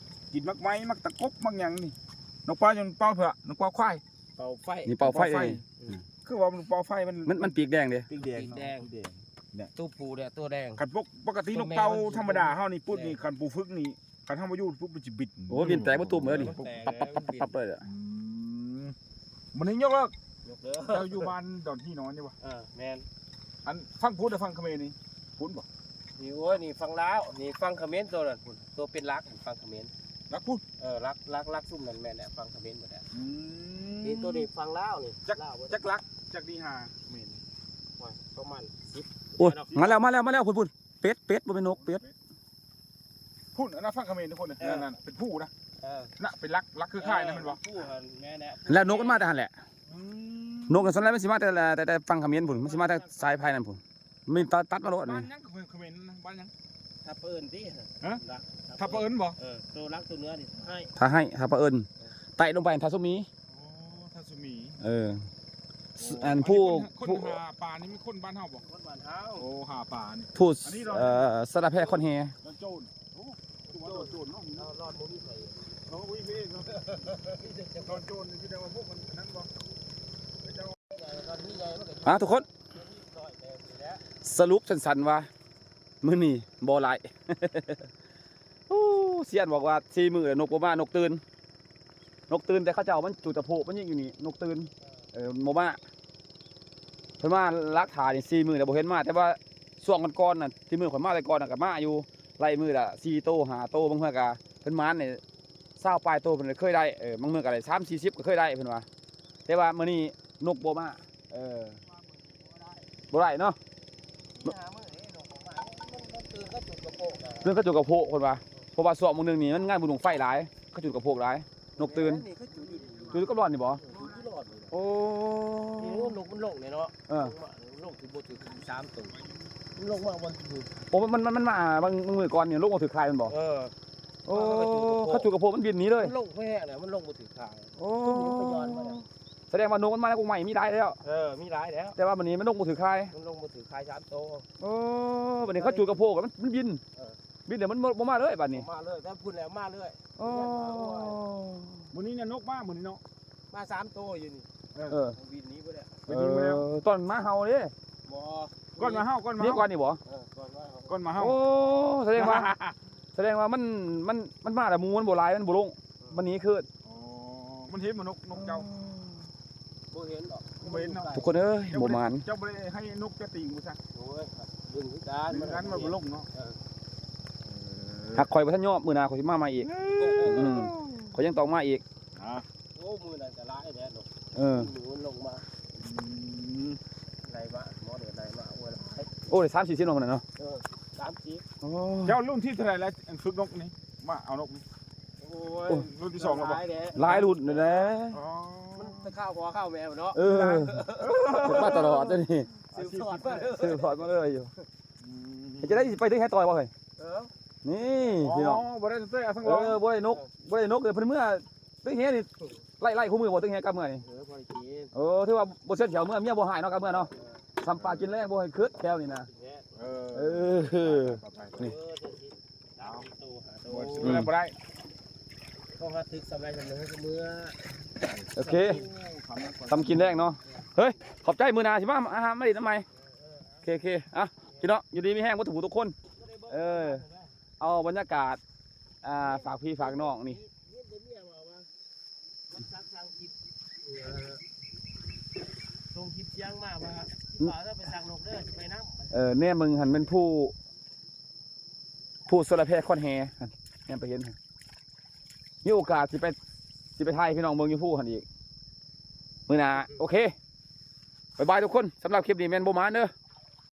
ກິນໝາກໄມ້ ໝາກຕະກົບ ໝາກຫຍັງນີ້. ນົກເປົ້າຍັງເປົ້າເທື່ອ ນົກເປົ້າຄວາຍ ເປົ້າໄຟ ນີ້ເປົ້າໄຟ. ເປົ້າໄຟ ເອີ ຄືວ່າມັນເປົ້າໄຟ ມັນ ມັນ ມັນປີກແດງເດ້. ປີກແດງ ປີກແດງ ເນາະ ປີກແດງ. ແນ່ ຕົວຜູ້ແຫຼະ ຕົວແດງ. ຄັນປົກ ປົກກະຕິນົກເປົ້າທຳມະດາເຮົານີ້ ປຸດນີ້ ແມ່ນ ຄັນບໍ່ຝຶກນີ້ ຄັນເຮົາບໍ່ຢູ່ປຸບ ມັນຊິບິດ. ໂອ້ ບິນແຕກເບິດຕຸ່ມເລີຍນີ້ ມັນແຕກ ປັບໆໆໆເລີຍ. ອືມ ມື້ນີ້ຍົກເລີກ ຍົກເລີກ. ເຈົ້າຢູ່ບ້ານດອນຫີນອນນີ້ບໍ່? ເອີ ແມ່ນ. ອັນຝັ່ງພຸ້ນ ແລະ ຝັ່ງຂະເໝນນີ້ພຸ້ນບໍ່? ນີ້ ໂອ້ຍ ນີ້ຝັ່ງລາວ ນີ້ຝັ່ງຂະເໝນ ໂຕນັ້ນພຸ້ນ ໂຕເປັນຫຼັກ ຝັ່ງຂະເໝນ. ຫຼັກພຸ້ນ? ເອີ ຫຼັກ ຫຼັກ ຫຼັກຊຸມນັ້ນແມ່ນແຫຼະ ຝັ່ງຂະເໝນໝົດແຫຼະ. ອືມ ນີ້ ໂຕນີ້ຝັ່ງລາວນີ້. ຈັກ ລາວເບິດ ຈັກຫຼັກ ຈັກນີ້ຫາຂະເໝນ? ໂອ້ຍ ປະມານສິບ. ໂອ້ຍ ມາແລ້ວ ມາແລ້ວ ມາແລ້ວ ພຸ້ນໆ. ເປັດ ເປັດ ບໍ່ແມ່ນນົກ ເປັດ. ພຸ້ນ ອັນນັ້ນຝັ່ງຂະເໝນທຸກຄົນ. ເອີ ນັ້ນໆ ເປັນຜູ້ນະ. ເອີ ນະ ເປັນຫຼັກ ຫຼັກຄືຄ້າຍນະ ເອີ ແມ່ນບໍ່? ຜູ້ຫັ້ນແມ່ນແຫຼະ. ແລ້ວນົກມັນມາແຕ່ຫັ້ນແຫຼະ. ອືມ ນົກມັນສ່ວນຫຼາຍມັນຊິມາແຕ່ ແຕ່ ແຕ່ຝັ່ງຂະເໝນພຸ້ນ ມັນຊິມາແຕ່ສາຍໄຟນັ້ນພຸ້ນ. ມີຕັດ ຕັດມາໂລດ. ບ້ານຫຍັງຂະເໝນນະ? ບ້ານຫຍັງ? ທ່າປະເອີນຕິ? ຮະ? ທ່າປະເອີນບໍ່? ເອີ ໂຕຫຼັກໂຕເໜືອນີ້ທ່າໄຮ່ ທ່າໄຮ່ ທ່າປະເອີນ. ເອີ ໄຕ່ລົງໄປທ່າສຸມີ. ອໍ ທ່າສຸມີ. ເອີ ໂອ້ ອັນຜູ້ ອັນນີ້ຄົນ ຄົນ ຜູ້ຫາປານີ້ແມ່ນຄົນບ້ານເຮົາບໍ່? ຄົນບ້ານເຮົາ. ໂອ້ ຫາປານີ້ ຜູ້ ອັນນີ້ດອນ ເອີ ສາລະແພ ຄອນແຮ ດອນໂຈນ. ໂອ້ ດອນໂຈນເນາະ ດອນບໍ່ມີໃຜ. ເອີ ບໍ່ມີເພງເນາະ ດອນໂຈນນີ້ ແຕ່ວ່າພວກມັນນັ້ນບໍ່? ອ່າ ທຸກຄົນ ສະຫຼຸບສັ້ນໆວ່າ ມື້ນີ້ບໍ່ຫຼາຍ. ໂອ້ ຊຽນບອກວ່າສີ່ມື້ແລ້ວນົກບໍ່ມາ ນົກຕື່ນ ນົກຕື່ນ ແຕ່ເຂົາເຈົ້າມັນຈຸດຕະໂພະມັນຍິງຢູ່ນີ້ ນົກຕື່ນ. ເອີ ບໍ່ມາ ເພິ່ນມາລັກຖ້ານີ້ສີ່ມື້ແລ້ວບໍ່ເຫັນມາ. ແຕ່ວ່າຊ່ວງກ່ອນໆນັ້ນ ທີ່ມື້ຂ້ອຍມາແຕ່ກ່ອນນະ ກໍມາຢູ່ ໄລ່ມື້ລະສີ່ໂຕຫ້າໂຕ ບາງເທື່ອກໍເພິ່ນໝານນີ້ຊາວປາຍໂຕເພິ່ນເຄີຍໄດ້. ເອີ ບາງມື້ກໍໄດ້ສາມສີ່ສິບກໍເຄີຍໄດ້ເພິ່ນວ່າ. ແຕ່ວ່າມື້ນີ້ນົກບໍ່ມາ. ເອີ ບໍ່ໄດ້ເນາະ ສີ່ຫ້າມື້ນີ້ນົກບໍ່ມາ. ມັນ ມັນຕື່ນເຂົາຈຸດກະໂພກນະ ຕື່ນເຂົາຈຸດກະໂພກເພິ່ນວ່າ. ເອີ ເພາະວ່າຊ່ວງມື້ໜຶ່ງນີ້ມັນງານບຸນບັ້ງໄຟຫຼາຍ ເຂົາຈຸດກະໂພກຫຼາຍ ນົກຕື່ນ. ແຕ່ນີ້ເຂົາຈຸດຢູ່ ຈຸດຢູ່ກັບລອດນີ້ບໍ່? ເອີ ຈຸດຢູ່ລອດນີ້. ໂອ້ ນີ້ນົກມັນລົງນີ້ເນາະ. ເອີ ລົງມາ ລົງຊິບໍ່ຖືກສາມໂຕ. ມັນລົງມາບໍ່ຖືກ ໂອ້ ມັນ ມັນ ມັນມາບາງມື້ກ່ອນນີ້ ລົງບໍ່ຖືກຄາຍແມ່ນບໍ່? ເອີ ໂອ້ ມັນກໍຈູດກະໂພ ເຂົາຈູດກະໂພ ມັນບິນໜີເລີຍ ມັນລົງແພແລ້ວ ມັນລົງບໍ່ຖືກຄາຍ. ໂອ້ ມັນໜີ ມັນກໍຍ້ອນມາແລ້ວ ສະແດງວ່ານົກມັນມາໃນກົກໄມ້ມີຫຼາຍແລ້ວ. ເອີ ມີຫຼາຍແລ້ວ ແຕ່ວ່າບັດນີ້ມັນລົງບໍ່ຖືກຄາຍ ມັນລົງບໍ່ຖືກຄາຍສາມໂຕ. ໂອ້ ບັດນີ້ເຂົາຈູດກະໂພ ມັນ ມັນບິນ ເອີ ບິນແລ້ວມັນບໍ່ ບໍ່ມາເລີຍບັດນີ້ ບໍ່ມາເລີຍ ແຕ່ພຸ້ນແລ້ວມາເລີຍ. ໂອ້ ມື້ນີ້ນະນົກມາ ມື້ນີ້ເນາະ ມາສາມໂຕຢູ່ນີ້. ເອີ ເອີ ມັນບິນໜີໄປແລ້ວ ເອີ ຕອນມາເຫົ່າເດ້. ບໍ່ ກ່ອນມາເຫົ່າ ກ່ອນມາເຫົ່າ ນີ້ກ່ອນນີ້ບໍ່? ເອີ ກ່ອນມາເຫົ່າ ກ່ອນມາເຫົ່າ. ໂອ້ ສະແດງວ່າ ສະແດງວ່າມັນ ມັນ ມັນມາແລ້ວ ໝູມັນບໍ່ຫຼາຍ ມັນບໍ່ລົງ ເອີ ມັນໜີຄືນ. ອໍ ມັນເຫັນໝູນົກ ນົກເຈົ້າ. ບໍ່ເຫັນດອກ ບໍ່ເຫັນເນາະ ທຸກຄົນເອີຍ ບໍ່ໝານ. ເຈົ້າບໍ່ໄດ້ໃຫ້ນົກເຈົ້າຕີງບໍ່ຊະ? ໂອ້ຍ ດຶງຄືກັນ ດຶງຄືກັນ ມັນບໍ່ລົງເນາະ. ເອີ ຫາກຂ້ອຍບໍ່ທັນຍອມ ມື້ໜ້າຂ້ອຍຊິມາໃໝ່ອີກ. ເອີ ອືມ ຂ້ອຍຍັງຕ້ອງມາອີກ. ອ່າ ໂອ້ ມື້ນັ້ນກໍຫຼາຍແລ້ວເນາະ. ເອີ ໝູມັນລົງມາ. ອືມ ໄລ່ມາ ໝໍເດີນໄລ່ມາ ໂອ້ຍ ຫຼາຍ ໂອ້ ໄດ້ສາມສີ່ສິບເນາະ ມື້ນັ້ນເນາະ. ເອີ ສາມສິບ. ໂອ້ ເຈົ້າລຸ້ນທີເທົ່າໃດແລ້ວ ຝຶກນົກນີ້ ມາເອົານົກນີ້? ໂອ້ຍ ລຸ້ນທີສອງແລ້ວບໍ່? ຫຼາຍລຸ້ນແລ້ວ. ອໍ ມັນແຕ່ຄາວພໍ່ຄາວແມ່ພຸ້ນເນາະ. ເອີ ເຮັດມາຕະຫຼອດເດ້ນີ້ ສືບທອດມາເລີຍ ສືບທອດມາເລີຍຢູ່. ອືມ ເຮັດຈັ່ງໃດຊິໄປຕຶກແຫຕໍ່ບໍ່ເຮີ້ຍ? ເອີ ນີ້ພີ່ນ້ອງ ບໍ່ໄດ້ເຕີເອົາສັງຫຼອງ. ເອີ ບໍ່ໄດ້ນົກ ບໍ່ໄດ້ນົກເລີຍ ເພິ່ນເມືອຕຶກແຫນີ້ ໄລ່ໆຄູ່ມື້ບໍ່ ຕຶກແຫກັບເມືອນີ້? ເອີ ພໍໄດ້ກິນ. ເອີ ຖືວ່າບໍ່ເຊື່ອດແຖວເມືອ ເມຍບໍ່ຮ້າຍເນາະ ກັບເມືອເນາະ. ເອີ ສຳປາກິນແລງ ບໍ່ໃຫ້ຄຶດແຖວນີ້ນະ. ເອີ ເອີ ໄປໆໆ ນີ້ ເອີ ເອີ ເອົາ ໂຕຫາໂຕ ບໍ່ໄດ້ ບໍ່ໄດ້ ໂທຫາຕຶກສຳໄລສຳເນີເມືອ. ໂອເຄ ສຳກິນແລງເນາະ. ເຮີ້ຍ ຂອບໃຈ ມື້ໜ້າຊິມາຫາມາຫຼິ້ນນຳໃໝ່. ໂອເຄໆ ອ່ະ ພີ່ນ້ອງ ຢູ່ດີມີແຮງເບິດທຸກຜູ້ທຸກຄົນ. ເອີ ເອົາບັນຍາກາດ ອ່າ ຝາກພີ່ຝາກນ້ອງນີ້ ຍິນແຕ່ເມຍເວົ້າວ່າ ມັນສັກສັ່ງຄລິບ ເອີ ສົ່ງຄລິບສຽງມາວ່າ ຊິພາເຮົາໄປສັກນົກເດີ ຊິໄປນຳ. ເອີ ແນມເບິ່ງຫັ້ນແມ່ນພູ ພູຊົນລະແພຄອນແຮຫັ້ນ ແນມໄປເຫັນ ມີໂອກາດຊິໄປ ຊິໄປຖ່າຍໃຫ້ພີ່ນ້ອງເບິ່ງຢູ່ພູຫັ້ນອີກ ມື້ໜ້າ. ໂອເຄ ບາຍບາຍທຸກຄົນ ສຳລັບຄລິບນີ້ແມ່ນບໍ່ໝານເດີ.